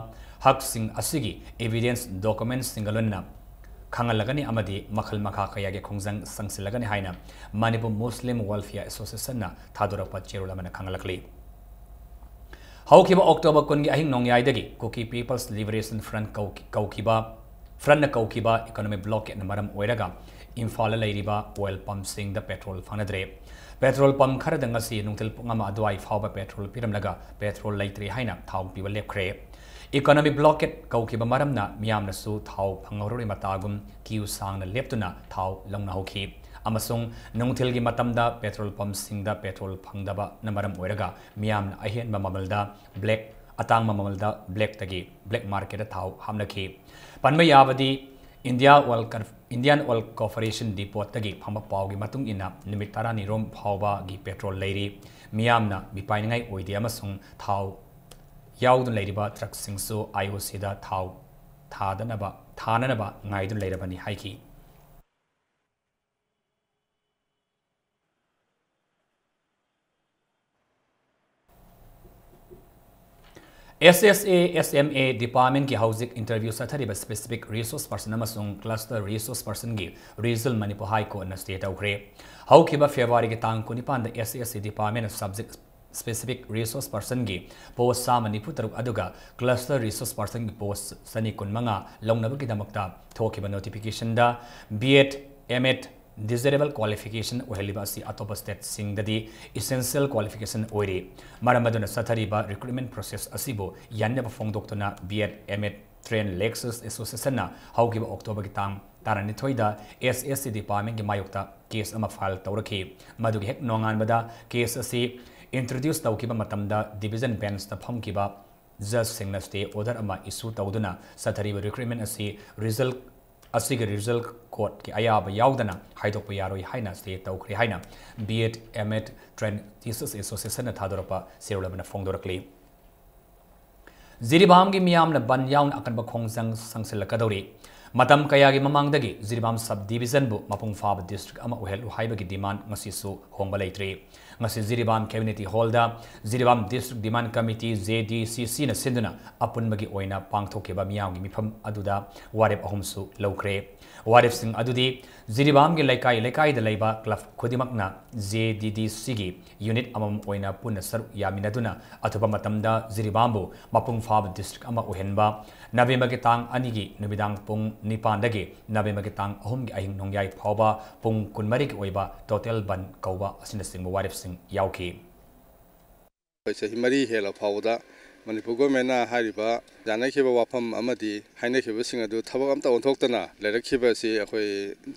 ꯍꯛꯁꯤꯡ ꯑꯁꯤꯒꯤ evidence documentsꯁꯤꯡꯒ ꯂꯣꯏꯅꯅ ꯈꯪꯍꯜꯂꯒꯅꯤ ꯑꯃꯗꯤ ꯃꯈꯜ ꯃꯈꯥ ꯀꯌꯥꯒꯤ ꯈꯣꯡꯖꯪ ꯆꯪꯁꯤꯜꯂꯒꯅꯤ ꯍꯥꯏꯅ ꯃꯅꯤꯄꯨꯔ ꯃꯨꯁꯂꯤꯝ ꯋꯦꯜꯐꯤꯌꯔ ꯑꯦꯁꯣꯁꯤꯌꯦꯁꯟꯅ ꯊꯥꯗꯣꯔꯛꯄ ꯆꯦꯔꯣꯜ ꯑꯃꯅ ꯈꯪꯍꯜꯂꯛꯂꯤ꯫ ꯍꯧꯈꯤꯕ ꯑꯣꯛꯇꯣꯕꯔ ꯀꯨꯟꯒꯤ ꯑꯍꯤꯡ ꯅꯣꯡꯌꯥꯏꯗꯒꯤ Kuki People's Liberation Front ꯀꯧꯈꯤ-, ꯀꯧꯈꯤꯕ, Frontꯅ ꯀꯧꯈꯤꯕ economic blockade ꯃꯔꯝ ꯑꯣꯏꯔꯒ ꯏꯝꯐꯥꯜꯗ ꯂꯩꯔꯤꯕ oil pumpꯁꯤꯡꯗ petrol ꯐꯪꯅꯗ꯭ꯔꯦ꯫ Petrol pump ꯈꯔꯗ ꯉꯁꯤ ꯅꯨꯡꯊꯤꯜ ꯄꯨꯡ ꯑꯃ ꯑꯗꯨꯋꯥꯏ ꯐꯥꯎꯕ petrol ꯄꯤꯔꯝꯂꯒ petrol ꯂꯩꯇ꯭ꯔꯦ ꯍꯥꯏꯅ ꯊꯥꯎ ꯄꯤꯕ ꯂꯦꯞꯈ꯭ꯔꯦ꯫ Economic blockade ꯀꯧꯈꯤꯕ ꯃꯔꯝꯅ ꯃꯤꯌꯥꯝꯅꯁꯨ ꯊꯥꯎ ꯐꯪꯍꯧꯔꯔꯣꯏ ꯃꯇꯥꯒꯨꯝ queue ꯁꯥꯡꯅ ꯂꯦꯞꯇꯨꯅ ꯊꯥꯎ ꯂꯧꯅꯍꯧꯈꯤ꯫ ꯑꯃꯁꯨꯡ ꯅꯨꯡꯊꯤꯜꯒꯤ ꯃꯇꯝꯗ petrol pumpꯁꯤꯡꯗ petrol ꯐꯪꯗꯕꯅ ꯃꯔꯝ ꯑꯣꯏꯔꯒ ꯃꯤꯌꯥꯝꯅ ꯑꯍꯦꯟꯕ ꯃꯃꯜꯗ black ꯑꯇꯥꯡꯕ ꯃꯃꯜꯗ ꯕ꯭ꯂꯦꯛꯇꯒꯤ, ꯕ꯭ꯂꯦꯛ ꯃꯥꯔꯀꯦꯠꯇ ꯊꯥꯎ ꯍꯥꯞꯅꯈꯤ꯫ ꯄꯟꯕ ꯌꯥꯕꯗꯤ, ꯏꯟꯗꯤꯌꯥ ꯑꯣꯏꯜ ꯀꯔ-, ꯏꯟꯗꯤꯌꯥꯟ ꯑꯣꯏꯜ ꯀꯣꯔꯄꯣꯔꯦꯁꯟ ꯗꯤꯄꯣꯠꯇꯒꯤ ꯐꯪꯕ ꯄꯥꯎꯒꯤ ꯃꯇꯨꯡ ꯏꯟꯅ, ꯅꯨꯃꯤꯠ ꯇꯔꯥꯅꯤ ꯔꯣꯝ ꯐꯥꯎꯕꯒꯤ ꯄꯦꯇ꯭ꯔꯣꯜ ꯂꯩꯔꯤ꯫ ꯃꯤꯌꯥꯝꯅ ꯃꯤꯄꯥꯏꯅꯤꯡꯉꯥꯏ ꯑꯣꯏꯗꯦ ꯑꯃꯁꯨꯡ ꯊꯥꯎ ꯌꯥꯎꯗꯨꯅ ꯂꯩꯔꯤꯕ ꯇ꯭ꯔꯛꯁꯤꯡꯁꯨ ꯑꯥꯏ ꯑꯣ ꯁꯤꯗ ꯊꯥꯎ ꯊꯥꯗꯅꯕ, ꯊꯥꯅꯅꯕ ꯉꯥꯏꯗꯨꯅ ꯂꯩꯔꯕꯅꯤ ꯍꯥꯏꯈꯤ꯫ ꯑꯦꯁ ꯑꯦꯁ ꯑꯦ, ꯑꯦꯁ ꯑꯦꯝ ꯑꯦ ꯗꯤꯄꯥꯔꯠꯃꯦꯟꯠꯀꯤ ꯍꯧꯖꯤꯛ ꯏꯟꯇꯔꯚ꯭ꯌꯨ ꯆꯠꯊꯔꯤꯕ ꯁ꯭ꯄꯦꯁꯤꯐꯤꯛ ꯔꯤꯁꯣꯔꯁ ꯄꯔꯁꯟ ꯑꯃꯁꯨꯡ ꯀ꯭ꯂꯁꯇꯔ ꯔꯤꯁꯣꯔꯁ ꯄꯔꯁꯟꯒꯤ ꯔꯤꯖꯜ ꯃꯅꯤꯄꯨꯔ ꯍꯥꯏ ꯀꯣꯔꯠꯅ ꯁ꯭ꯇꯦ ꯇꯧꯈ꯭ꯔꯦ꯫ ꯍꯧꯈꯤꯕ ꯐꯦꯕ꯭ꯔꯨꯋꯥꯔꯤꯒꯤ ꯇꯥꯡ ꯀꯨꯟꯅꯤꯄꯥꯟꯗ ꯑꯦꯁ ꯑꯦꯁ ꯑꯦ ꯗꯤꯄꯥꯔꯠꯃꯦꯟꯠꯅ ꯁꯕꯖꯦꯛ ꯁ꯭ꯄꯦꯁꯤꯐꯤꯛ ꯔꯤꯁꯣꯔꯁ ꯄꯔꯁꯟꯒꯤ ꯄꯣꯁ ꯆꯥꯝꯃ ꯅꯤꯐꯨ ꯇꯔꯨꯛ ꯑꯗꯨꯒ ꯀ꯭ꯂꯁꯇꯔ ꯔꯤꯁꯣꯔꯁ ꯄꯔꯁꯟꯒꯤ ꯄꯣꯁ ꯆꯅꯤ ꯀꯨꯟꯃꯉꯥ ꯂꯧꯅꯕꯒꯤꯗꯃꯛꯇ ꯊꯣꯛꯈꯤꯕ ꯅꯣꯇꯤꯐꯤꯀꯦꯁꯟꯗ ꯕꯤ ꯑꯦꯗ, ꯑꯦꯝ ꯑꯦꯗ, ꯗꯤꯖꯥꯏꯔꯦꯕꯜ ꯀ꯭ꯋꯥꯂꯤꯐꯤꯀꯦꯁꯟ ꯑꯣꯏꯍꯜꯂꯤꯕ ꯑꯁꯤ ꯑꯇꯣꯞꯄ ꯁ꯭ꯇꯦꯠꯁꯤꯡꯗꯗꯤ ꯏꯁꯦꯟꯁꯤꯌꯦꯜ ꯀ꯭ꯋꯥꯂꯤꯐꯤꯀꯦꯁꯟ ꯑꯣꯏꯔꯤ꯫ ꯃꯔꯝ ꯑꯗꯨꯅ ꯆꯠꯊꯔꯤꯕ ꯔꯤꯀ꯭ꯔꯨꯠꯃꯦꯟꯠ ꯄ꯭ꯔꯣꯁꯦꯁ ꯑꯁꯤꯕꯨ ꯌꯥꯅꯤꯡꯗꯕ ꯐꯣꯡꯗꯣꯛꯇꯨꯅ ꯕꯤ ꯑꯦꯗ, ꯑꯦꯝ ꯑꯦꯗ ꯇ꯭ꯔꯦꯟ ꯂꯦꯛꯆꯔꯁ ꯑꯦꯁꯣꯁꯤꯌꯦꯁꯟꯅ ꯍꯧꯈꯤꯕ ꯑꯣꯛꯇꯣꯕꯔꯒꯤ ꯇꯥꯡ ꯇꯔꯥꯅꯤꯊꯣꯏꯗ ꯑꯦꯁ ꯑꯦꯁ ꯁꯤ ꯗꯤꯄꯥꯔꯠꯃꯦꯟꯠꯀꯤ ꯃꯥꯌꯣꯛꯇ ꯀꯦꯁ ꯑꯃ ꯐꯥꯏꯜ ꯇꯧꯔꯛꯈꯤ꯫ ꯃꯗꯨꯒꯤ ꯍꯦꯛ ꯅꯣꯡꯉꯥꯟꯕꯗ ꯀꯦꯁ ꯑꯁꯤ ꯏꯟꯇ꯭ꯔꯣꯗ꯭ꯌꯨꯁ ꯇꯧꯈꯤꯕ ꯃꯇꯝꯗ ꯗꯤꯚꯤꯖꯟ ꯕꯦꯟꯆꯇ ꯐꯝꯈꯤꯕ ꯖꯖꯁꯤꯡꯅ ꯁ꯭ꯇꯦ ꯑꯣꯔꯗꯔ ꯑꯃ ꯏꯁꯨ ꯇꯧꯗꯨꯅ ꯆꯠꯊꯔꯤꯕ ꯔꯤꯀ꯭ꯔꯨꯠꯃꯦꯟꯠ ꯑꯁꯤ ꯔꯤꯖꯜ, ꯑꯁꯤꯒꯤ ꯔꯤꯖꯜ ꯀꯣꯔꯠꯀꯤ ꯑꯌꯥꯕ ꯌꯥꯎꯗꯅ ꯍꯥꯏꯗꯣꯛꯄ ꯌꯥꯔꯣꯏ ꯍꯥꯏꯅ ꯁ꯭ꯇꯦ ꯇꯧꯈ꯭ꯔꯦ ꯍꯥꯏꯅ ꯕꯤ ꯑꯦꯗ, ꯑꯦꯝ ꯑꯦꯗ ꯇ꯭ꯔꯦꯟ ꯇꯤꯆꯔꯁ ꯑꯦꯁꯣꯁꯤꯌꯦꯁꯟꯅ ꯊꯥꯗꯣꯔꯛꯄ ꯆꯦꯔꯣꯜ ꯑꯃꯅ ꯐꯣꯡꯗꯣꯔꯛꯂꯤ꯫ ꯖꯤꯔꯤꯕꯥꯝꯒꯤ ꯃꯤꯌꯥꯝꯅ ꯕꯟ ꯌꯥꯎꯅ ꯑꯀꯟꯕ ꯈꯣꯡꯖꯪ ꯆꯪꯁꯤꯜꯂꯛꯀꯗꯧꯔꯤ꯫ ꯃꯇꯝ ꯀꯌꯥꯒꯤ ꯃꯃꯥꯡꯗꯒꯤ ꯖꯤꯔꯤꯕꯥꯝ ꯁꯕ ꯗꯤꯚꯤꯖꯟꯕꯨ ꯃꯄꯨꯡ ꯐꯥꯕ ꯗꯤꯁꯇ꯭ꯔꯤꯛ ꯑꯃ ꯑꯣꯏꯍꯜꯂꯨ ꯍꯥꯏꯕꯒꯤ ꯗꯤꯃꯥꯟ ꯉꯁꯤꯁꯨ ꯍꯣꯡꯕ ꯂꯩꯇ꯭ꯔꯤ꯫ ꯉꯁꯤ ꯖꯤꯔꯤꯕꯥꯝ ꯀꯝꯃ꯭ꯌꯨꯅꯤꯇꯤ ꯍꯣꯜꯗ ꯖꯤꯔꯤꯕꯥꯝ ꯗꯤꯁꯇ꯭ꯔꯤꯛ ꯗꯤꯃꯥꯟ ꯀꯃꯤꯇꯤ, ꯖꯦ ꯗꯤ ꯁꯤ ꯁꯤꯅ ꯁꯤꯟꯗꯨꯅ ꯑꯄꯨꯟꯕꯒꯤ ꯑꯣꯏꯅ ꯄꯥꯡꯊꯣꯛꯈꯤꯕ ꯃꯤꯌꯥꯝꯒꯤ ꯃꯤꯐꯝ ꯑꯗꯨꯗ ꯋꯥꯔꯦꯞ ꯑꯍꯨꯝꯁꯨ ꯂꯧꯈ꯭ꯔꯦ꯫ ꯋꯥꯔꯦꯞꯁꯤꯡ ꯑꯗꯨꯗꯤ ꯖꯤꯔꯤꯕꯥꯝꯒꯤ ꯂꯩꯀꯥꯏ ꯂꯩꯀꯥꯏꯗ ꯂꯩꯕ ꯀ꯭ꯂꯕ ꯈꯨꯗꯤꯡꯃꯛꯅ ꯖꯦ ꯗꯤ ꯗꯤ ꯁꯤꯒꯤ ꯌꯨꯅꯤꯠ ꯑꯃꯃꯝ ꯑꯣꯏꯅ ꯄꯨꯟꯅ ꯁꯔꯨꯛ ꯌꯥꯃꯤꯟꯅꯗꯨꯅ ꯑꯊꯨꯕ ꯃꯇꯝꯗ ꯖꯤꯔꯤꯕꯥꯝꯕꯨ ꯃꯄꯨꯡ ꯐꯥꯕ ꯗꯤꯁꯇ꯭ꯔꯤꯛ ꯑꯃ ꯑꯣꯏꯍꯟꯕ, ꯅꯕꯦꯝꯕꯔꯒꯤ ꯇꯥꯡ ꯑꯅꯤꯒꯤ ꯅꯨꯃꯤꯗꯥꯡ ꯄꯨꯡ ꯅꯤꯄꯥꯟꯗꯒꯤ ꯅꯕꯦꯝꯕꯔꯒꯤ ꯇꯥꯡ ꯑꯍꯨꯝꯒꯤ ꯑꯍꯤꯡ ꯅꯣꯡꯌꯥꯏ ꯐꯥꯎꯕ ꯄꯨꯡ ꯀꯨꯟꯃꯔꯤꯒꯤ ꯑꯣꯏꯕ ꯇꯣꯇꯦꯜ ꯕꯟ ꯀꯧꯕ ꯑꯁꯤꯅꯆꯤꯡꯕ ꯋꯥꯔꯦꯞꯁꯤꯡ ꯌꯥꯎꯈꯤ꯫ ꯑꯩꯈꯣꯏ ꯆꯍꯤ ꯃꯔꯤ ꯍꯦꯜꯂ ꯐꯥꯎꯕꯗ ꯃꯅꯤꯄꯨꯔ ꯒꯣꯔꯃꯦꯟꯅ ꯍꯥꯏꯔꯤꯕ ꯌꯥꯅꯈꯤꯕ ꯋꯥꯐꯝ ꯑꯃꯗꯤ ꯍꯥꯏꯅꯈꯤꯕꯁꯤꯡ ꯑꯗꯨ ꯊꯕꯛ ꯑꯝꯇ ꯑꯣꯟꯊꯣꯛꯇꯅ ꯂꯩꯔꯛꯈꯤꯕ ꯑꯁꯤ ꯑꯩꯈꯣꯏ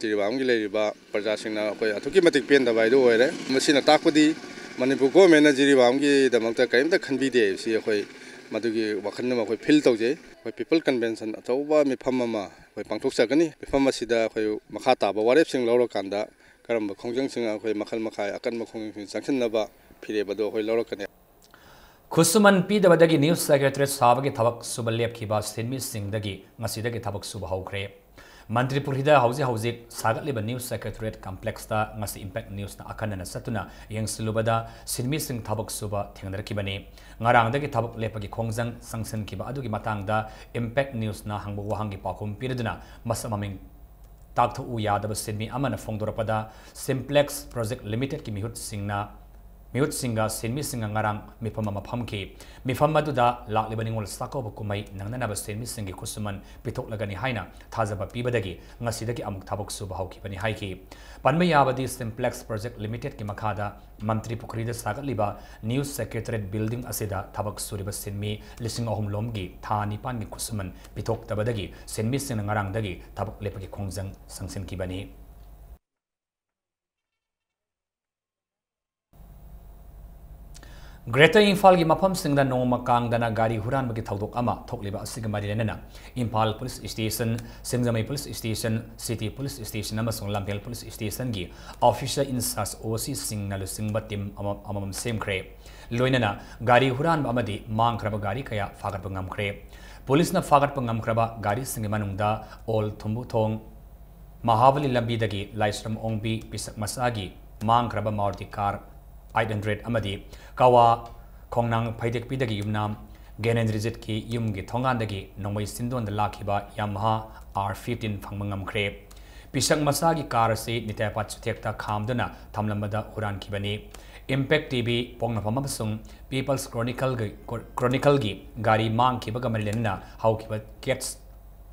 ꯖꯤꯔꯤꯕꯥꯝꯒꯤ ꯂꯩꯔꯤꯕ ꯄ꯭ꯔꯖꯥꯁꯤꯡꯅ ꯑꯩꯈꯣꯏ ꯑꯗꯨꯛꯀꯤ ꯃꯇꯤꯛ ꯄꯦꯟꯗꯕ ꯍꯥꯏꯗꯨ ꯑꯣꯏꯔꯦ꯫ ꯃꯁꯤꯅ ꯇꯥꯛꯄꯗꯤ ꯃꯅꯤꯄꯨꯔ ꯒꯣꯔꯃꯦꯟꯅ ꯖꯤꯔꯤꯕꯥꯝꯒꯤꯗꯃꯛꯇ ꯀꯔꯤꯝꯇ ꯈꯟꯕꯤꯗꯦ ꯍꯥꯏꯕꯁꯤ ꯑꯩꯈꯣꯏ ꯃꯗꯨꯒꯤ ꯋꯥꯈꯜ ꯑꯃ ꯑꯩꯈꯣꯏ ꯐꯤꯜ ꯇꯧꯖꯩ꯫ ꯑꯩꯈꯣꯏ ꯄꯤꯄꯜ ꯀꯟꯚꯦꯟꯁꯟ ꯑꯆꯧꯕ ꯃꯤꯐꯝ ꯑꯃ ꯑꯩꯈꯣꯏ ꯄꯥꯡꯊꯣꯛꯆꯒꯅꯤ꯫ ꯃꯤꯐꯝ ꯑꯁꯤꯗ ꯑꯩꯈꯣꯏ ꯃꯈꯥ ꯇꯥꯕ ꯋꯥꯔꯦꯞꯁꯤꯡ ꯂꯧꯔꯀꯥꯟꯗ ꯀꯔꯝꯕ ꯈꯣꯡꯖꯪꯁꯤꯡ ꯑꯩꯈꯣꯏ ꯃꯈꯜ ꯃꯈꯥ ꯑꯀꯟꯕ ꯈꯣꯡꯖꯪꯁꯤꯡ ꯆꯪꯁꯤꯟꯅꯕ ꯐꯤꯔꯦꯞ ꯑꯗꯨ ꯑꯩꯈꯣꯏ ꯂꯧꯔꯛꯀꯅꯤ꯫ ꯈꯨꯠꯁꯨꯃꯟ ꯄꯤꯗꯕꯗꯒꯤ ꯅ꯭ꯌꯨꯁ ꯁꯦꯀ꯭ꯔꯦꯇꯔꯤꯌꯦꯠ ꯁꯥꯕꯒꯤ ꯊꯕꯛ ꯁꯨꯕ ꯂꯦꯞꯈꯤꯕ ꯁꯤꯟꯃꯤꯁꯤꯡꯗꯒꯤ ꯉꯁꯤꯗꯒꯤ ꯊꯕꯛ ꯁꯨꯕ ꯍꯧꯈ꯭ꯔꯦ꯫ ꯃꯟꯇ꯭ꯔꯤꯄꯨꯈ꯭ꯔꯤꯗ ꯍꯧꯖꯤꯛ ꯍꯧꯖꯤꯛ ꯁꯥꯒꯠꯂꯤꯕ ꯅ꯭ꯌꯨꯁ ꯁꯦꯀ꯭ꯔꯦꯇꯔꯤꯌꯦꯠ ꯀꯝꯄ꯭ꯂꯦꯛꯁꯇ ꯉꯁꯤ ꯏꯝꯄꯦꯛ ꯅ꯭ꯌꯨꯁꯅ ꯑꯈꯟꯅꯅ ꯆꯠꯇꯨꯅ ꯌꯦꯡꯁꯤꯜꯂꯨꯕꯗ ꯁꯤꯟꯃꯤꯁꯤꯡ ꯊꯕꯛ ꯁꯨꯕ ꯊꯦꯡꯅꯔꯛꯈꯤꯕꯅꯤ꯫ ꯉꯔꯥꯡꯗꯒꯤ ꯊꯕꯛ ꯂꯦꯞꯄꯒꯤ ꯈꯣꯡꯖꯪ ꯆꯪꯁꯤꯟꯈꯤꯕ ꯑꯗꯨꯒꯤ ꯃꯇꯥꯡꯗ ꯏꯝꯄꯦꯛ ꯅ꯭ꯌꯨꯁꯅ ꯍꯪꯕ ꯋꯥꯍꯪꯒꯤ ꯄꯥꯎꯈꯨꯝ ꯄꯤꯔꯗꯨꯅ ꯃꯁꯛ ꯃꯃꯤꯡ ꯇꯥꯛꯊꯣꯛꯎ ꯌꯥꯗꯕ ꯁꯤꯟꯃꯤ ꯑꯃꯅ ꯐꯣꯡꯗꯣꯔꯛꯄꯗ, ꯁꯤꯝꯄ꯭ꯂꯦꯛꯁ ꯄ꯭ꯔꯣꯖꯦꯛ ꯂꯤꯃꯤꯇꯦꯗꯀꯤ ꯃꯤꯍꯨꯠꯁꯤꯡꯅ, ꯃꯤꯍꯨꯠꯁꯤꯡꯒ ꯁꯤꯟꯃꯤꯁꯤꯡꯒ ꯉꯔꯥꯡ ꯃꯤꯐꯝ ꯑꯃ ꯐꯝꯈꯤ꯫ ꯃꯤꯐꯝ ꯑꯗꯨꯗ ꯂꯥꯛꯂꯤꯕ ꯅꯤꯉꯣꯜ ꯆꯥꯛꯀꯧꯕ ꯀꯨꯝꯍꯩ ꯅꯪꯅꯅꯕ ꯁꯤꯟꯃꯤꯁꯤꯡꯒꯤ ꯈꯨꯠꯁꯨꯃꯟ ꯄꯤꯊꯣꯛꯂꯒꯅꯤ ꯍꯥꯏꯅ ꯊꯥꯖꯕ ꯄꯤꯕꯗꯒꯤ ꯉꯁꯤꯗꯒꯤ ꯑꯃꯨꯛ ꯊꯕꯛ ꯁꯨꯕ ꯍꯧꯈꯤꯕꯅꯤ ꯍꯥꯏꯈꯤ꯫ ꯄꯟꯕ ꯌꯥꯕꯗꯤ, ꯁꯤꯝꯄ꯭ꯂꯦꯛꯁ ꯄ꯭ꯔꯣꯖꯦꯛ ꯂꯤꯃꯤꯇꯦꯗꯀꯤ ꯃꯈꯥꯗ ꯃꯟꯇ꯭ꯔꯤ ꯄꯨꯈ꯭ꯔꯤꯗ ꯁꯥꯒꯠꯂꯤꯕ ꯅ꯭ꯌꯨꯁ ꯁꯦꯀ꯭ꯔꯦꯇꯔꯤꯌꯦꯠ ꯕꯤꯜꯗꯤꯡ ꯑꯁꯤꯗ ꯊꯕꯛ ꯁꯨꯔꯤꯕ ꯁꯤꯟꯃꯤ ꯂꯤꯁꯤꯡ ꯑꯍꯨꯝ ꯂꯣꯝꯒꯤ ꯊꯥ ꯅꯤꯄꯥꯟꯒꯤ ꯈꯨꯠꯁꯨꯃꯟ ꯄꯤꯊꯣꯛꯇꯕꯗꯒꯤ ꯁꯤꯟꯃꯤꯁꯤꯡꯅ ꯉꯔꯥꯡꯗꯒꯤ ꯊꯕꯛ ꯂꯦꯞꯄꯒꯤ ꯈꯣꯡꯖꯪ ꯆꯪꯁꯤꯟꯈꯤꯕꯅꯤ꯫ ꯒ꯭ꯔꯦꯇꯔ ꯏꯝꯐꯥꯜꯒꯤ ꯃꯐꯝꯁꯤꯡꯗ ꯅꯣꯡꯃ ꯀꯥꯡꯗꯅ ꯒꯥꯔꯤ ꯍꯨꯔꯥꯟꯕꯒꯤ ꯊꯧꯗꯣꯛ ꯑꯃ ꯊꯣꯛꯂꯤꯕ ꯑꯁꯤꯒ ꯃꯔꯤ ꯂꯩꯅꯅ Imphal police station, Singjamei police station, city police station ꯑꯃꯁꯨꯡ ꯂꯝꯐꯦꯜ ꯄꯨꯂꯤꯁ ꯁ꯭ꯇꯦꯁꯟꯒꯤ ꯑꯣꯐꯤꯁꯔ ꯏꯟꯆꯥꯔꯖ ꯑꯣ ꯁꯤꯁꯤꯡꯅ ꯂꯨꯆꯤꯡꯕ ꯇꯤꯝ ꯑꯃ-, ꯑꯃꯃꯝ ꯁꯦꯝꯈ꯭ꯔꯦ꯫ ꯂꯣꯏꯅꯅ ꯒꯥꯔꯤ ꯍꯨꯔꯥꯟꯕ ꯑꯃꯗꯤ ꯃꯥꯡꯈ꯭ꯔꯕ ꯒꯥꯔꯤ ꯀꯌꯥ ꯐꯥꯒꯠꯄ ꯉꯝꯈ꯭ꯔꯦ꯫ ꯄꯨꯂꯤꯁꯅ ꯐꯥꯒꯠꯄ ꯉꯝꯈ꯭ꯔꯕ ꯒꯥꯔꯤꯁꯤꯡꯒꯤ ꯃꯅꯨꯡꯗ ꯑꯣꯜ ꯊꯨꯝꯕꯨꯊꯣꯡ, ꯃꯍꯥꯕꯂꯤ ꯂꯝꯕꯤꯗꯒꯤ ꯂꯥꯏꯁ꯭ꯔꯝ ꯑꯣꯡꯕꯤ ꯄꯤꯁꯛ ꯃꯆꯥꯒꯤ ꯃꯥꯡꯈ꯭ꯔꯕ ꯃꯥꯔꯨꯇꯤ ꯀꯥꯔ ꯑꯩꯠ ꯍꯟꯗ꯭ꯔꯦꯠ ꯑꯃꯗꯤ ꯀꯋꯥ ꯈꯣꯡꯅꯥꯡ ꯐꯩꯗꯦꯛꯄꯤꯗꯒꯤ ꯌꯨꯝꯅꯥꯝ ꯒ꯭ꯌꯥꯅꯦꯟꯗ꯭ꯔꯖꯤꯠꯀꯤ ꯌꯨꯝꯒꯤ ꯊꯣꯡꯒꯥꯟꯗꯒꯤ ꯅꯣꯡꯃꯩ ꯆꯤꯟꯗꯣꯟꯗ ꯂꯥꯛꯈꯤꯕ ꯌꯥꯃꯥꯍꯥ ꯑꯥꯔ ꯐꯤꯐꯇꯤꯟ ꯐꯪꯕ ꯉꯝꯈ꯭ꯔꯦ꯫ ꯄꯤꯁꯛ ꯃꯆꯥꯒꯤ ꯀꯥꯔ ꯑꯁꯤ ꯅꯤꯇꯦꯄꯥꯠ ꯆꯨꯊꯦꯛꯇ ꯈꯥꯝꯗꯨꯅ ꯊꯝꯂꯝꯕꯗ ꯍꯨꯔꯥꯟꯈꯤꯕꯅꯤ꯫ ꯏꯝꯄꯦꯛ ꯇꯤ ꯚꯤ ꯄꯣꯛꯅꯐꯝ ꯑꯃꯁꯨꯡ ꯄꯤꯄꯜꯁ ꯀ꯭ꯔꯣꯅꯤꯀꯜꯒꯤ, ꯀ꯭ꯔꯣꯅꯤꯀꯜꯒꯤ ꯒꯥꯔꯤ ꯃꯥꯡꯈꯤꯕꯒ ꯃꯔꯤ ꯂꯩꯅꯅ ꯍꯧꯈꯤꯕ ꯀꯦꯠꯁ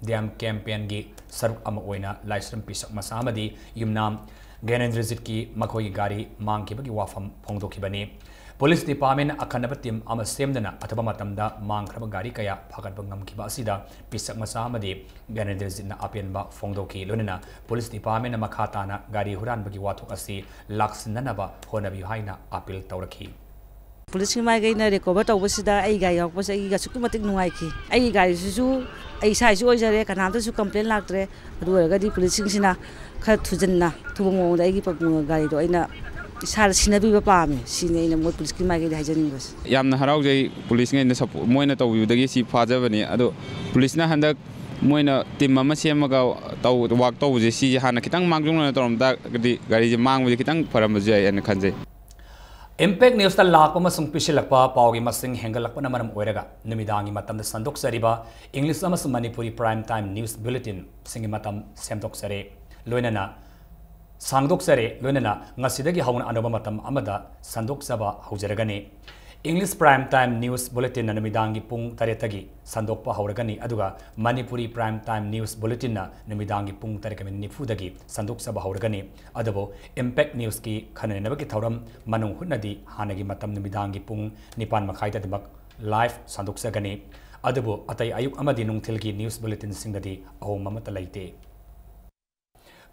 ꯗꯦꯝ ꯀꯦꯝꯄꯦꯟꯒꯤ ꯁꯔꯨꯛ ꯑꯃ ꯑꯣꯏꯅ ꯂꯥꯏꯁ꯭ꯔꯝ ꯄꯤꯁꯛ ꯃꯆꯥ ꯑꯃꯗꯤ ꯌꯨꯝꯅꯥꯝ ꯒ꯭ꯌꯥꯅꯦꯟꯗ꯭ꯔꯖꯤꯠꯀꯤ ꯃꯈꯣꯏꯒꯤ ꯒꯥꯔꯤ ꯃꯥꯡꯈꯤꯕꯒꯤ ꯋꯥꯐꯝ ꯐꯣꯡꯗꯣꯛꯈꯤꯕꯅꯤ꯫ ꯄꯨꯂꯤꯁ ꯗꯤꯄꯥꯔꯠꯃꯦꯟꯅ ꯑꯈꯟꯅꯕ ꯇꯤꯝ ꯑꯃ ꯁꯦꯝꯗꯨꯅ ꯑꯊꯨꯕ ꯃꯇꯝꯗ ꯃꯥꯡꯈ꯭ꯔꯕ ꯒꯥꯔꯤ ꯀꯌꯥ ꯐꯥꯒꯠꯄ ꯉꯝꯈꯤꯕ ꯑꯁꯤꯗ ꯄꯤꯁꯛ ꯃꯆꯥ ꯑꯃꯗꯤ ꯒ꯭ꯌꯥꯅꯦꯟꯗ꯭ꯔꯖꯤꯠꯅ ꯑꯄꯦꯟꯕ ꯐꯣꯡꯗꯣꯛꯈꯤ꯫ ꯂꯣꯏꯅꯅ ꯄꯨꯂꯤꯁ ꯗꯤꯄꯥꯔꯠꯃꯦꯟꯅ ꯃꯈꯥ ꯇꯥꯅ ꯒꯥꯔꯤ ꯍꯨꯔꯥꯟꯕꯒꯤ ꯋꯥꯊꯣꯛ ꯑꯁꯤ ꯂꯥꯛꯁꯤꯟꯅꯅꯕ ꯍꯣꯠꯅꯕꯤꯌꯨ ꯍꯥꯏꯅ ꯑꯥꯄꯤꯜ ꯇꯧꯔꯛꯈꯤ꯫ ꯄꯨꯂꯤꯁꯀꯤ ꯃꯥꯏꯀꯩꯅ ꯔꯤꯀꯣꯚꯔ ꯇꯧꯕꯁꯤꯗ ꯑꯩ ꯒꯥꯔꯤ ꯌꯥꯎꯔꯛꯄꯁꯦ ꯑꯩꯒꯤ ꯑꯁꯨꯛꯀꯤ ꯃꯇꯤꯛ ꯅꯨꯡꯉꯥꯏꯈꯤ꯫ ꯑꯩꯒꯤ ꯒꯥꯔꯤꯁꯤꯁꯨ ꯑꯩ ꯏꯁꯥꯒꯤꯁꯨ ꯑꯣꯏꯖꯔꯦ, ꯀꯅꯥꯝꯇꯁꯨ ꯀꯝꯄ꯭ꯂꯦꯟ ꯂꯥꯛꯇ꯭ꯔꯦ꯫ ꯑꯗꯨ ꯑꯣꯏꯔꯒꯗꯤ ꯄꯨꯂꯤꯁꯁꯤꯡꯁꯤꯅ ꯈꯔ ꯊꯨꯖꯟꯅ, ꯊꯨꯕ ꯃꯑꯣꯡꯗ ꯑꯩꯒꯤ ꯄ-, ꯒꯥꯔꯤꯗꯣ ꯑꯩꯅ ꯏꯁꯥꯗ ꯁꯤꯟꯅꯕꯤꯕ ꯄꯥꯝꯃꯦ꯫ ꯁꯤꯅꯤ ꯑꯩꯅ ꯃꯣꯏ ꯄꯨꯂꯤꯁꯀꯤ ꯃꯥꯏꯀꯩꯗ ꯍꯥꯏꯖꯅꯤꯡꯕꯁꯦ꯫ ꯌꯥꯝꯅ ꯍꯔꯥꯎꯖꯩ ꯄꯨꯂꯤꯁꯉꯩꯅ ꯁꯄꯣ-, ꯃꯣꯏꯅ ꯇꯧꯕꯤꯕꯗꯒꯤ ꯁꯤ ꯐꯥꯖꯕꯅꯤ꯫ ꯑꯗꯣ ꯄꯨꯂꯤꯁꯅ ꯍꯟꯗꯛ ꯃꯣꯏꯅ ꯇꯤꯝ ꯑꯃ ꯁꯦꯝꯃꯒ ꯇꯧ-, ꯋꯥꯛ ꯇꯧꯕꯁꯦ, ꯁꯤꯁꯦ ꯍꯥꯟꯅ ꯈꯤꯇꯪ ꯃꯥꯡꯖꯧꯅꯅ ꯇꯧꯔꯝ ꯇꯥꯔꯒꯗꯤ ꯒꯥꯔꯤꯁꯦ ꯃꯥꯡꯕꯁꯦ ꯈꯤꯇꯪ ꯐꯔꯝꯕꯁꯨ ꯌꯥꯏ ꯍꯥꯏꯅ ꯈꯟꯖꯩ꯫ Impact Newsꯇ ꯂꯥꯛꯄ ꯑꯃꯁꯨꯡ ꯄꯤꯁꯤꯜꯂꯛꯄ ꯄꯥꯎꯒꯤ ꯃꯁꯤꯡ ꯍꯦꯟꯒꯠꯂꯛꯄꯅ ꯃꯔꯝ ꯑꯣꯏꯔꯒ ꯅꯨꯃꯤꯗꯥꯡꯒꯤ ꯃꯇꯝꯗ ꯁꯟꯗꯣꯛꯆꯔꯤꯕ English ꯑꯃꯁꯨꯡ Manipuri Prime Time News Bulletinꯁꯤꯡꯒꯤ ꯃꯇꯝ ꯁꯦꯝꯗꯣꯛꯆꯔꯦ꯫ ꯂꯣꯏꯅꯅ ꯁꯥꯡꯗꯣꯛꯆꯔꯦ, ꯂꯣꯏꯅꯅ ꯉꯁꯤꯗꯒꯤ ꯍꯧꯅ ꯑꯅꯧꯕ ꯃꯇꯝ ꯑꯃꯗ ꯁꯟꯗꯣꯛꯆꯕ ꯍꯧꯖꯔꯒꯅꯤ꯫ English Prime Time News Bulletinꯅ ꯅꯨꯃꯤꯗꯥꯡꯒꯤ ꯄꯨꯡ ꯇꯔꯦꯠꯇꯒꯤ ꯁꯟꯗꯣꯛꯄ ꯍꯧꯔꯒꯅꯤ, ꯑꯗꯨꯒ Manipuri Prime Time News Bulletinꯅ ꯅꯨꯃꯤꯗꯥꯡꯒꯤ ꯄꯨꯡ ꯇꯔꯦꯠꯀ ꯃꯤꯅꯤꯠ ꯅꯤꯐꯨꯗꯒꯤ ꯁꯟꯗꯣꯛꯆꯕ ꯍꯧꯔꯒꯅꯤ꯫ ꯑꯗꯨꯕꯨ Impact Newsꯀꯤ ꯈꯟꯅ ꯅꯩꯅꯕꯒꯤ ꯊꯧꯔꯝ ꯃꯅꯨꯡ ꯍꯨꯠꯅꯗꯤ ꯍꯥꯟꯅꯒꯤ ꯃꯇꯝ ꯅꯨꯃꯤꯗꯥꯡꯒꯤ ꯄꯨꯡ ꯅꯤꯄꯥꯟ ꯃꯈꯥꯏꯗ ꯑꯗꯨꯃꯛ live ꯁꯟꯗꯣꯛꯆꯒꯅꯤ꯫ ꯑꯗꯨꯕꯨ ꯑꯇꯩ ꯑꯌꯨꯛ ꯑꯃꯗꯤ ꯅꯨꯡꯊꯤꯜꯒꯤ news bulletinꯁꯤꯡꯗꯗꯤ ꯑꯍꯣꯡꯕ ꯑꯃꯠꯇ ꯂꯩꯇꯦ꯫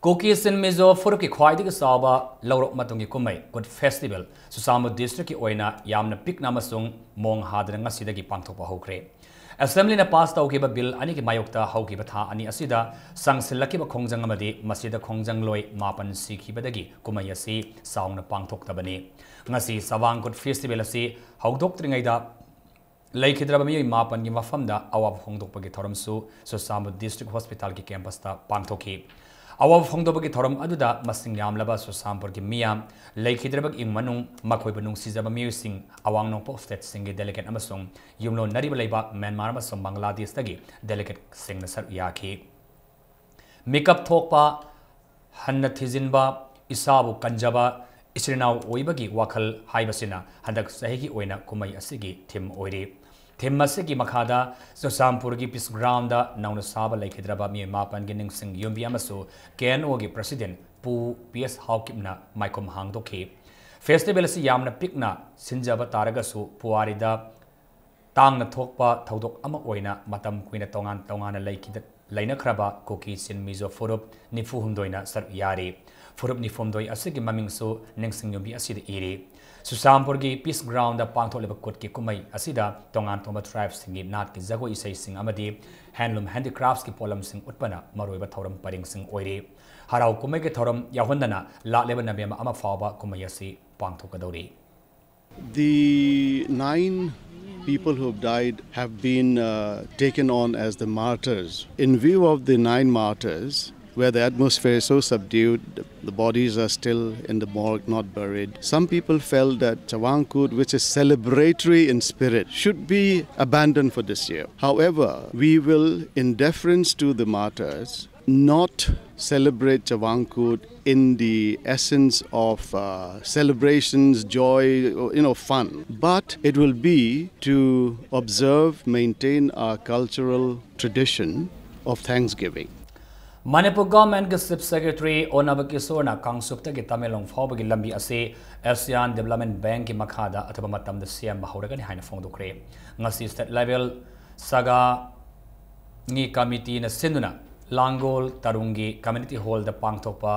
Kuki Chin Mizo ꯐꯨꯔꯨꯞꯀꯤ ꯈ꯭ꯋꯥꯏꯗꯒꯤ ꯆꯥꯎꯕ ꯂꯧꯔꯣꯛ ꯃꯇꯨꯡꯒꯤ ꯀꯨꯝꯍꯩ Kut Festival ꯆꯨꯔꯆꯥꯟꯄꯨꯔ districtꯀꯤ ꯑꯣꯏꯅ ꯌꯥꯝꯅ ꯄꯤꯛꯅ ꯑꯃꯁꯨꯡ ꯃꯑꯣꯡ ꯍꯥꯗꯅ ꯉꯁꯤꯗꯒꯤ ꯄꯥꯡꯊꯣꯛꯄ ꯍꯧꯈ꯭ꯔꯦ꯫ Assemblyꯅ pass ꯇꯧꯈꯤꯕ bill ꯑꯅꯤꯒꯤ ꯃꯥꯌꯣꯛꯇ ꯍꯧꯈꯤꯕ ꯊꯥ ꯑꯅꯤ ꯑꯁꯤꯗ ꯆꯪꯁꯤꯜꯂꯛꯈꯤꯕ ꯈꯣꯡꯖꯪ ꯑꯃꯗꯤ ꯃꯁꯤꯗ ꯈꯣꯡꯖꯪꯂꯣꯏ ꯃꯥꯄꯟ ꯁꯤꯈꯤꯕꯗꯒꯤ ꯀꯨꯝꯍꯩ ꯑꯁꯤ ꯆꯥꯎꯅ ꯄꯥꯡꯊꯣꯛꯇꯕꯅꯤ꯫ ꯉꯁꯤ Sawang Kut Festival ꯑꯁꯤ ꯍꯧꯗꯣꯛꯇ꯭ꯔꯤꯉꯩꯗ ꯂꯩꯈꯤꯗ꯭ꯔꯕ ꯃꯤꯑꯣꯏ ꯃꯥꯄꯟꯒꯤ ꯃꯐꯝꯗ ꯑꯋꯥꯕ ꯐꯣꯡꯗꯣꯛꯄꯒꯤ ꯊꯧꯔꯝꯁꯨ ꯆꯨꯔꯆꯥꯟꯄꯨꯔ district hospitalꯒꯤ campusꯇ ꯄꯥꯡꯊꯣꯛꯈꯤ꯫ ꯑꯋꯥꯕ ꯐꯣꯡꯗꯣꯛꯄꯒꯤ ꯊꯧꯔꯝ ꯑꯗꯨꯗ ꯃꯁꯤꯡ ꯌꯥꯝꯂꯕ ꯆꯨꯔꯆꯥꯟꯄꯨꯔꯒꯤ ꯃꯤꯌꯥꯝ, ꯂꯩꯈꯤꯗ꯭ꯔꯕ ꯏꯃꯨꯡ ꯃꯅꯨꯡ, ꯃꯈꯣꯏꯕꯨ ꯅꯨꯡꯁꯤꯖꯕ ꯃꯤꯑꯣꯏꯁꯤꯡ, ꯑꯋꯥꯡ ꯅꯣꯡꯄꯣꯛ stateꯁꯤꯡꯒꯤ delegate ꯑꯃꯁꯨꯡ ꯌꯨꯝꯂꯣꯟꯅꯔꯤꯕ ꯂꯩꯕꯥꯛ ꯃ꯭ꯌꯥꯟꯃꯥꯔ ꯑꯃꯁꯨꯡ ꯕꯪꯒ꯭ꯂꯥꯗꯦꯁꯇꯒꯤ delegateꯁꯤꯡꯅ ꯁꯔꯨꯛ ꯌꯥꯈꯤ꯫ ꯃꯤꯀꯞ ꯊꯣꯛꯄ, ꯍꯟꯅ ꯊꯤꯖꯤꯟꯕ, ꯏꯁꯥꯕꯨ ꯀꯟꯖꯕ, ꯏꯆꯤꯜ ꯏꯅꯥꯎ ꯑꯣꯏꯕꯒꯤ ꯋꯥꯈꯜ ꯍꯥꯏꯕꯁꯤꯅ ꯍꯟꯗꯛ ꯆꯍꯤꯒꯤ ꯑꯣꯏꯅ ꯀꯨꯝꯍꯩ ꯑꯁꯤꯒꯤ theme ꯑꯣꯏꯔꯤ꯫ Theme ꯑꯁꯤꯒꯤ ꯃꯈꯥꯗ ꯆꯨꯔꯆꯥꯟꯄꯨꯔꯒꯤ Peace Groundꯗ ꯅꯧꯅ ꯁꯥꯕ ꯂꯩꯈꯤꯗ꯭ꯔꯕ ꯃꯤꯑꯣꯏ ꯃꯥꯄꯟꯒꯤ ꯅꯤꯡꯁꯤꯡ ꯌꯨꯝꯕꯤ ꯑꯃꯁꯨ KNOꯒꯤ president ꯄꯨ ꯄꯤ ꯑꯦꯁ ꯍꯥꯎꯀꯤꯞꯅ ꯃꯥꯏꯈꯨꯝ ꯍꯥꯡꯗꯣꯛꯈꯤ꯫ Festival ꯑꯁꯤ ꯌꯥꯝꯅ ꯄꯤꯛꯅ ꯁꯤꯟꯖꯕ ꯇꯥꯔꯒꯁꯨ ꯄꯨꯋꯥꯔꯤꯗ ꯇꯥꯡꯅ ꯊꯣꯛꯄ ꯊꯧꯗꯣꯛ ꯑꯃ ꯑꯣꯏꯅ ꯃꯇꯝ ꯀꯨꯏꯅ ꯇꯣꯉꯥꯟ ꯇꯣꯉꯥꯟꯅ ꯂꯩꯈꯤꯗ-, ꯂꯩꯅꯈ꯭ꯔꯕ ꯀꯨꯀꯤ ꯆꯤꯟ ꯃꯤꯖꯣ ꯐꯨꯔꯨꯞ ꯅꯤꯐꯨ ꯍꯨꯝꯗꯣꯏꯅ ꯁꯔꯨꯛ ꯌꯥꯔꯤ꯫ ꯐꯨꯔꯨꯞ ꯅꯤꯐꯨ ꯍꯨꯝꯗꯣꯏ ꯑꯁꯤꯒꯤ ꯃꯃꯤꯡꯁꯨ ꯅꯤꯡꯁꯤꯡ ꯌꯨꯝꯕꯤ ꯑꯁꯤꯗ ꯏꯔꯤ꯫ ꯆꯨꯔꯆꯥꯟꯄꯨꯔꯒꯤ ꯄꯤꯁ ꯒ꯭ꯔꯥꯎꯟꯗ ꯄꯥꯡꯊꯣꯛꯂꯤꯕ ꯀꯨꯠꯀꯤ ꯀꯨꯝꯍꯩ ꯑꯁꯤꯗ ꯇꯣꯉꯥꯟ ꯇꯣꯉꯥꯟꯕ ꯇ꯭ꯔꯥꯏꯕꯁꯤꯡꯒꯤ ꯅꯥꯠꯀꯤ ꯖꯒꯣꯏ ꯏꯁꯩꯁꯤꯡ ꯑꯃꯗꯤ ꯍꯦꯟꯂꯨꯝ ꯍꯦꯟꯗꯤꯀ꯭ꯔꯥꯐꯁꯀꯤ ꯄꯣꯠꯂꯝꯁꯤꯡ ꯎꯠꯄꯅ ꯃꯔꯨꯑꯣꯏꯕ ꯊꯧꯔꯝ ꯄꯔꯤꯡꯁꯤꯡ ꯑꯣꯏꯔꯤ꯫ ꯍꯔꯥꯎ ꯀꯨꯝꯍꯩꯒꯤ ꯊꯧꯔꯝ ꯌꯥꯎꯍꯟꯗꯅ ꯂꯥꯛꯂꯤꯕ ꯅꯕꯦꯝꯕꯔ ꯑꯃ ꯐꯥꯎꯕ ꯀꯨꯝꯍꯩ ꯑꯁꯤ ꯄꯥꯡꯊꯣꯛꯀꯗꯧꯔꯤ꯫ The nine people who have died have been uh, taken on as the martyrs. In view of the nine martyrs, where the atmosphere is so subdued, the bodies are still in the morgue, not buried. Some people felt that Chavang Kut, which is celebratory in spirit, should be abandoned for this year. However, we will, in deference to the martyrs, not celebrate Chavang Kut in the essence of uh, celebrations, joy, you know, fun. But it will be to observe, maintain our cultural tradition of thanksgiving. Manipur ꯒꯚꯔꯟꯃꯦꯟꯠꯀꯤ chief secretary ꯑꯣꯅꯕ ꯀꯤꯁꯣꯔꯅ ꯀꯥꯡꯆꯨꯞꯇꯒꯤ ꯇꯃꯦꯡꯂꯣꯡ ꯐꯥꯎꯕꯒꯤ ꯂꯝꯕꯤ ꯑꯁꯤ Asian development ꯕꯦꯡꯛꯀꯤ ꯃꯈꯥꯗ ꯑꯊꯨꯕ ꯃꯇꯝꯗ ꯁꯦꯝꯕ ꯍꯧꯔꯒꯅꯤ ꯍꯥꯏꯅ ꯐꯣꯡꯗꯣꯛꯈ꯭ꯔꯦ꯫ ꯉꯁꯤ ꯁ꯭ꯇꯦꯠ ꯂꯦꯚꯦꯜ ꯁꯒꯥꯉꯤ ꯀꯃꯤꯇꯤꯅ ꯁꯤꯟꯗꯨꯅ ꯂꯥꯡꯒꯣꯜ ꯇꯔꯨꯡꯒꯤ ꯀꯝꯃ꯭ꯌꯨꯅꯤꯇꯤ ꯍꯣꯜꯗ ꯄꯥꯡꯊꯣꯛꯄ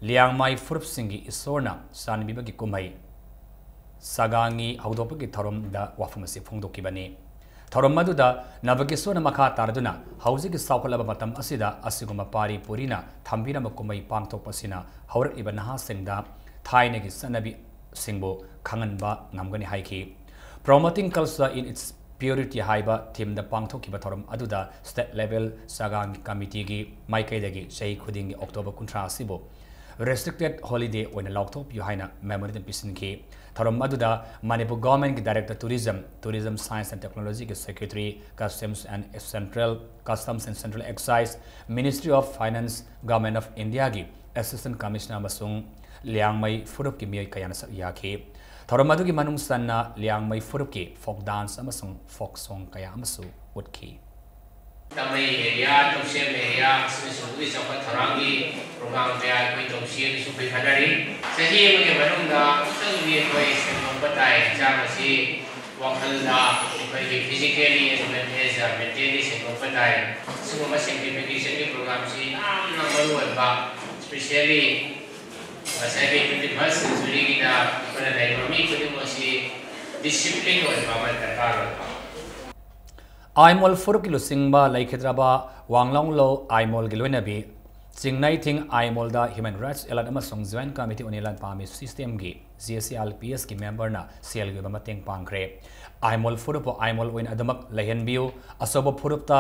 ꯂꯤꯌꯥꯡꯃꯩ ꯐꯨꯔꯨꯞꯁꯤꯡꯒꯤ ꯏꯁꯣꯔꯅ ꯆꯥꯟꯕꯤꯕꯒꯤ ꯀꯨꯝꯍꯩ ꯁꯒꯥꯉꯤ ꯍꯧꯗꯣꯛꯄꯒꯤ ꯊꯧꯔꯝꯗ ꯋꯥꯐꯝ ꯑꯁꯤ ꯐꯣꯡꯗꯣꯛꯈꯤꯕꯅꯤ꯫ ꯊꯧꯔꯝ ꯑꯗꯨꯗ ꯅꯕꯀꯤꯁꯣꯔꯅ ꯃꯈꯥ ꯇꯥꯔꯗꯨꯅ ꯍꯧꯖꯤꯛꯀꯤ ꯆꯥꯎꯈꯠꯂꯕ ꯃꯇꯝ ꯑꯁꯤꯗ ꯑꯁꯤꯒꯨꯝꯕ ꯄꯥꯔꯤ ꯄꯨꯔꯤꯅ ꯊꯝꯕꯤꯔꯝꯕ ꯀꯨꯝꯍꯩ ꯄꯥꯡꯊꯣꯛꯄ ꯑꯁꯤꯅ ꯍꯧꯔꯛꯂꯤꯕ ꯅꯍꯥꯁꯤꯡꯗ ꯊꯥꯏꯅꯒꯤ ꯆꯠꯅꯕꯤꯁꯤꯡꯕꯨ ꯈꯪꯍꯟꯕ ꯉꯝꯒꯅꯤ ꯍꯥꯏꯈꯤ꯫ Promoting Culture in its Purity ꯍꯥꯏꯕ ꯊꯤꯝꯗ ꯄꯥꯡꯊꯣꯛꯈꯤꯕ ꯊꯧꯔꯝ ꯑꯗꯨꯗ ꯁ꯭ꯇꯦꯠ ꯂꯦꯚꯦꯜ ꯁꯒꯥꯡ ꯀꯃꯤꯇꯤꯒꯤ ꯃꯥꯏꯀꯩꯗꯒꯤ ꯆꯍꯤ ꯈꯨꯗꯤꯡꯒꯤ ꯑꯣꯛꯇꯣꯕꯔ ꯀꯨꯟꯊ꯭ꯔꯥ ꯑꯁꯤꯕꯨ ꯔꯦꯁꯇ꯭ꯔꯤꯛꯇꯦꯗ ꯍꯣꯂꯤꯗꯦ ꯑꯣꯏꯅ ꯂꯥꯎꯊꯣꯛꯄꯤꯌꯨ ꯍꯥꯏꯅ ꯃꯦꯃꯣꯔꯦꯟꯗꯝ ꯄꯤꯁꯤꯟꯈꯤ꯫ ꯊꯧꯔꯝ ꯑꯗꯨꯗ ꯃꯅꯤꯄꯨꯔ ꯒꯚꯔꯟꯃꯦꯟꯠꯀꯤ director tourism, tourism science and ꯇꯦꯛꯅꯣꯂꯣꯖꯤꯒꯤ secretary, customs and central, customs and central excise, ministry of finance, government of ꯏꯟꯗꯤꯌꯥꯒꯤ ꯑꯦꯁꯤꯁꯇꯦꯟꯠ ꯀꯃꯤꯁꯅꯔ ꯑꯃꯁꯨꯡ ꯂꯤꯌꯥꯡꯃꯩ ꯐꯨꯔꯨꯞꯀꯤ ꯃꯤꯑꯣꯏ ꯀꯌꯥꯅ ꯁꯔꯨꯛ ꯌꯥꯈꯤ꯫ ꯊꯧꯔꯝ ꯑꯗꯨꯒꯤ ꯃꯅꯨꯡ ꯆꯟꯅ ꯂꯤꯌꯥꯡꯃꯩ ꯐꯨꯔꯨꯞꯀꯤ ꯐꯣꯛ ꯗꯥꯟꯁ ꯑꯃꯁꯨꯡ ꯐꯣꯛ ꯁꯣꯡ ꯀꯌꯥ ꯑꯃꯁꯨ ꯎꯠꯈꯤ꯫ ꯇꯃꯩ ꯑꯦꯔꯤꯌꯥ, ꯇꯧꯁꯦꯝ ꯑꯦꯔꯤꯌꯥ ꯑꯁꯤꯅꯆꯤꯡꯕꯒꯤ ꯆꯥꯎꯈꯠ ꯊꯧꯔꯥꯡꯒꯤ ꯄ꯭ꯔꯣꯒ꯭ꯔꯥꯝ ꯀꯌꯥ ꯑꯩꯈꯣꯏ ꯇꯧꯁꯤ ꯍꯥꯏꯅꯁꯨ ꯑꯩꯈꯣꯏ ꯈꯟꯅꯔꯤ꯫ ꯆꯍꯤ ꯑꯃꯒꯤ ꯃꯅꯨꯡꯗ ꯑꯃꯨꯛꯇꯪꯗꯤ ꯑꯩꯈꯣꯏ ꯁꯦꯡꯗꯣꯛꯄ ꯇꯥꯏ꯫ ꯍꯛꯆꯥꯡ ꯑꯁꯤ ꯋꯥꯈꯜꯗ ꯑꯩꯈꯣꯏꯒꯤ physically as well as mentally ꯁꯦꯡꯗꯣꯛꯄ ꯇꯥꯏ꯫ ꯁꯤꯒꯨꯝꯕ sanctification ꯒꯤ program ꯁꯤ ꯌꯥꯝꯅ ꯃꯔꯨ ꯑꯣꯏꯕ, especially ꯉꯁꯥꯏꯒꯤ twenty first century ꯒꯤꯗ ꯑꯩꯈꯣꯏꯅ ꯂꯩꯔꯤꯕ ꯃꯤ ꯈꯨꯗꯤꯡꯃꯛꯁꯤ discipline ꯑꯣꯏꯕ ꯑꯃ ꯗꯔꯀꯥꯔ ꯑꯣꯏꯕ꯫ ꯑꯥꯏꯃꯣꯜ ꯐꯨꯔꯨꯞꯀꯤ ꯂꯨꯆꯤꯡꯕ ꯂꯩꯈꯤꯗ꯭ꯔꯕ ꯋꯥꯡꯂꯣꯡꯂꯣ ꯑꯥꯏꯃꯣꯜꯒꯤ ꯂꯣꯏꯅꯕꯤ ꯆꯤꯡꯅꯩꯊꯤꯡ ꯑꯥꯏꯃꯣꯜꯗ Human Rights Alert ꯑꯃꯁꯨꯡ Joint Committee on Inland Pami System ꯒꯤ, J C I L P S ꯀꯤ member ꯅ ꯁꯦꯜꯒꯤ ꯑꯣꯏꯕ ꯃꯇꯦꯡ ꯄꯥꯡꯈ꯭ꯔꯦ꯫ ꯑꯥꯏꯃꯣꯜ ꯐꯨꯔꯨꯞꯄꯨ ꯑꯥꯏꯃꯣꯜ ꯑꯣꯏꯅ ꯑꯗꯨꯃꯛ ꯂꯩꯍꯟꯕꯤꯌꯨ, ꯑꯆꯧꯕ ꯐꯨꯔꯨꯞꯇ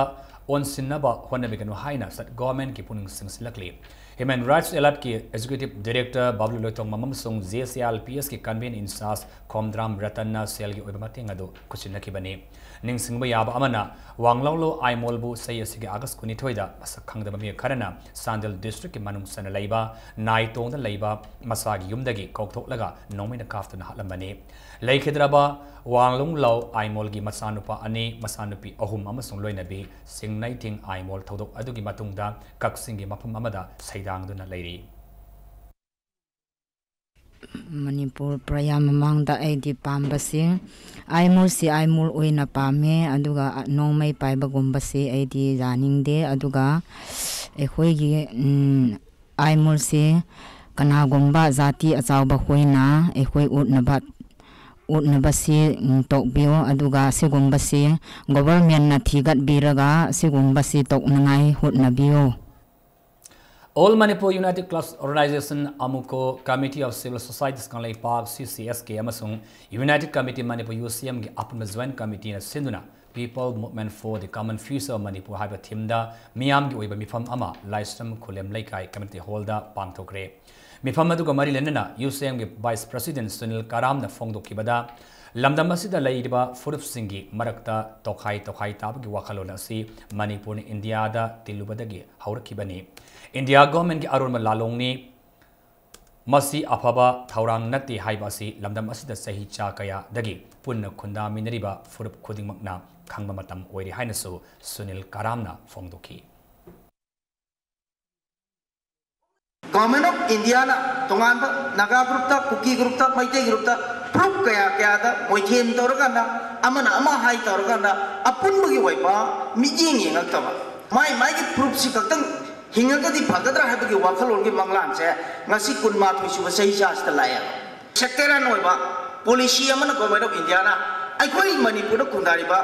ꯑꯣꯟꯁꯤꯟꯅꯕ ꯍꯣꯠꯅꯕꯤꯒꯅꯨ ꯍꯥꯏꯅ ꯁꯠ government ꯀꯤ ꯄꯨꯛꯅꯤꯡ ꯆꯤꯡꯁꯤꯜꯂꯛꯂꯤ꯫ Human Rights Alert ꯀꯤ Executive Director ꯕꯥꯕꯂꯨ ꯂꯣꯏꯇꯣꯡꯕꯝ ꯑꯃꯁꯨꯡ J C I L P S ꯀꯤ convener in charge ꯈꯣꯝꯗ꯭ꯔꯥꯝ ꯔꯇꯟꯅ ꯁꯦꯜꯒꯤ ꯑꯣꯏꯕ ꯃꯇꯦꯡ ꯑꯗꯨ ꯈꯨꯠꯁꯤꯟꯅꯈꯤꯕꯅꯤ꯫ ꯅꯤꯡꯁꯤꯡꯕ ꯌꯥꯕ ꯑꯃꯅ, ꯋꯥꯡꯂꯧꯂꯨ ꯑꯥꯏꯃꯣꯜꯕꯨ ꯆꯍꯤ ꯑꯁꯤꯒꯤ August ꯀꯨꯟꯅꯤꯊꯣꯏꯗ ꯃꯁꯛ ꯈꯪꯗꯕ ꯃꯤꯑꯣꯏ ꯈꯔꯅ ꯆꯥꯟꯗꯦꯜ district ꯀꯤ ꯃꯅꯨꯡ ꯆꯟꯅ ꯂꯩꯕ ꯅꯥꯏꯇꯣꯡꯗ ꯂꯩꯕ ꯃꯆꯥꯒꯤ ꯌꯨꯝꯗꯒꯤ ꯀꯧꯊꯣꯛꯂꯒ ꯅꯣꯡꯃꯩꯅ ꯀꯥꯞꯇꯨꯅ ꯍꯥꯠꯂꯝꯕꯅꯤ꯫ ꯂꯩꯈꯤꯗ꯭ꯔꯕ ꯋꯥꯡꯂꯨꯡꯂꯧ ꯑꯥꯏꯃꯣꯜꯒꯤ ꯃꯆꯥꯅꯨꯄꯥ ꯑꯅꯤ, ꯃꯆꯥꯅꯨꯄꯤ ꯑꯍꯨꯝ ꯑꯃꯁꯨꯡ ꯂꯣꯏꯅꯕꯤ ꯆꯤꯡꯅꯩꯊꯤꯡ ꯑꯥꯏꯃꯣꯜ ꯊꯧꯗꯣꯛ ꯑꯗꯨꯒꯤ ꯃꯇꯨꯡꯗ ꯀꯛꯆꯤꯡꯒꯤ ꯃꯐꯝ ꯑꯃꯗ ꯁꯩꯗꯥꯡꯗꯨꯅ ꯂꯩꯔꯤ꯫ ꯃꯅꯤꯄꯨꯔ ꯄ꯭ꯔꯖꯥ ꯃꯃꯥꯡꯗ ꯑꯩꯗꯤ ꯄꯥꯝꯕꯁꯤ, ꯑꯥꯏꯃꯣꯜꯁꯤ ꯑꯥꯏꯃꯣꯜ ꯑꯣꯏꯅ ꯄꯥꯝꯃꯦ, ꯑꯗꯨꯒ ꯅꯣꯡꯃꯩ ꯄꯥꯏꯕꯒꯨꯝꯕꯁꯤ ꯑꯩꯗꯤ ꯌꯥꯅꯤꯡꯗꯦ꯫ ꯑꯗꯨꯒ ꯑꯩꯈꯣꯏꯒꯤ, ꯎꯝ, ꯑꯥꯏꯃꯣꯜꯁꯤ ꯀꯅꯥꯒꯨꯝꯕ ꯖꯥꯇꯤ ꯑꯆꯧꯕ ꯈꯣꯏꯅ ꯑꯩꯈꯣꯏ ꯎꯠꯅꯕ, ꯎꯠꯅꯕꯁꯤ, ꯎꯝ, ꯇꯣꯛꯄꯤꯌꯣ꯫ ꯑꯗꯨꯒ ꯁꯤꯒꯨꯝꯕꯁꯤ government ꯅ ꯊꯤꯒꯠꯄꯤꯔꯒ ꯁꯤꯒꯨꯝꯕꯁꯤ ꯇꯣꯛꯅꯉꯥꯏ ꯍꯣꯠꯅꯕꯤꯌꯣ꯫ All Manipur United Clubs Organization, AMUCO, Committee of Civil Societies Kangleipak, C C S K, ꯑꯃꯁꯨꯡ United Committee Manipur, U C M ꯒꯤ ꯑꯄꯨꯟꯕ Joint Committee ꯅ ꯁꯤꯟꯗꯨꯅ People Movement for the Common Future of Manipur ꯍꯥꯏꯕ theme ꯗ ꯃꯤꯌꯥꯝꯒꯤ ꯑꯣꯏꯕ ꯃꯤꯐꯝ ꯑꯃ ꯂꯥꯏꯁ꯭ꯔꯝ ꯈꯨꯂꯦꯝ ꯂꯩꯀꯥꯏ community hall ꯗ ꯄꯥꯡꯊꯣꯛꯈ꯭ꯔꯦ꯫ ꯃꯤꯐꯝ ꯑꯗꯨꯒ ꯃꯔꯤ ꯂꯩꯅꯅ U C M ꯒꯤ Vice President ꯁꯨꯅꯤꯜ ꯀꯔꯥꯝꯅ ꯐꯣꯡꯗꯣꯛꯈꯤꯕꯗ, ꯂꯝꯗꯝ ꯑꯁꯤꯗ ꯂꯩꯔꯤꯕ ꯐꯨꯔꯨꯞꯁꯤꯡꯒꯤ ꯃꯔꯛꯇ ꯇꯣꯈꯥꯏ ꯇꯣꯈꯥꯏ ꯇꯥꯕꯒꯤ ꯋꯥꯈꯜꯂꯣꯟ ꯑꯁꯤ ꯃꯅꯤꯄꯨꯔꯅ ꯏꯟꯗꯤꯌꯥꯗ ꯇꯤꯜꯂꯨꯕꯗꯒꯤ ꯍꯧꯔꯛꯈꯤꯕꯅꯤ꯫ ꯏꯟꯗꯤꯌꯥ government ꯀꯤ ꯑꯔꯣꯟꯕ ꯂꯥꯂꯣꯡꯅꯤ꯫ ꯃꯁꯤ ꯑꯐꯕ ꯊꯧꯔꯥꯡ ꯅꯠꯇꯦ ꯍꯥꯏꯕ ꯑꯁꯤ ꯂꯝꯗꯝ ꯑꯁꯤꯗ ꯆꯍꯤ ꯆꯥ ꯀꯌꯥꯗꯒꯤ ꯄꯨꯟꯅ ꯈꯨꯟꯗꯥꯃꯤꯟꯅꯔꯤꯕ ꯐꯨꯔꯨꯞ ꯈꯨꯗꯤꯡꯃꯛꯅ ꯈꯪꯕ ꯃꯇꯝ ꯑꯣꯏꯔꯦ ꯍꯥꯏꯅꯁꯨ ꯁꯨꯅꯤꯜ ꯀꯔꯥꯝꯅ ꯐꯣꯡꯗꯣꯛꯈꯤ꯫ Government of India ꯅ ꯇꯣꯉꯥꯟꯕ ꯅꯥꯒꯥ group ꯇ, ꯀꯨꯀꯤ group ꯇ, ꯃꯩꯇꯩ group ꯇ ꯐꯨꯔꯨꯞ ꯀꯌꯥ ꯀꯌꯥꯗ ꯃꯣꯏꯊꯦꯝ ꯇꯧꯔꯀꯥꯟꯗ, ꯑꯃꯅ ꯑꯃ ꯍꯥꯏ ꯇꯧꯔꯀꯥꯟꯗ, ꯑꯄꯨꯟꯕꯒꯤ ꯑꯣꯏꯕ ꯃꯤꯠꯌꯦꯡ ꯌꯦꯡꯉꯛꯇꯕ, ꯃꯥꯏ ꯃꯥꯏꯒꯤ ꯐꯨꯔꯨꯞꯁꯤ ꯈꯛꯇꯪ ꯍꯤꯡꯉꯒꯗꯤ ꯐꯒꯗ꯭ꯔꯥ ꯍꯥꯏꯕꯒꯤ ꯋꯥꯈꯜꯂꯣꯟꯒꯤ ꯃꯪꯂꯥꯟꯁꯦ ꯉꯁꯤ ꯀꯨꯟꯃꯥꯊꯣꯏ ꯁꯨꯕ ꯆꯍꯤ ꯆꯥꯁꯤꯗ ꯂꯥꯛꯑꯦꯕ꯫ ꯁꯦꯛꯇꯔꯤꯌꯟ ꯑꯣꯏꯕ ꯄꯣꯂꯤꯁꯤ ꯑꯃꯅ ꯒꯣꯔꯃꯦꯟ ꯑꯣꯐ ꯏꯟꯗꯤꯌꯥꯅ ꯑꯩꯈꯣꯏ ꯃꯅꯤꯄꯨꯔꯗ ꯈꯨꯟꯗꯥꯔꯤꯕ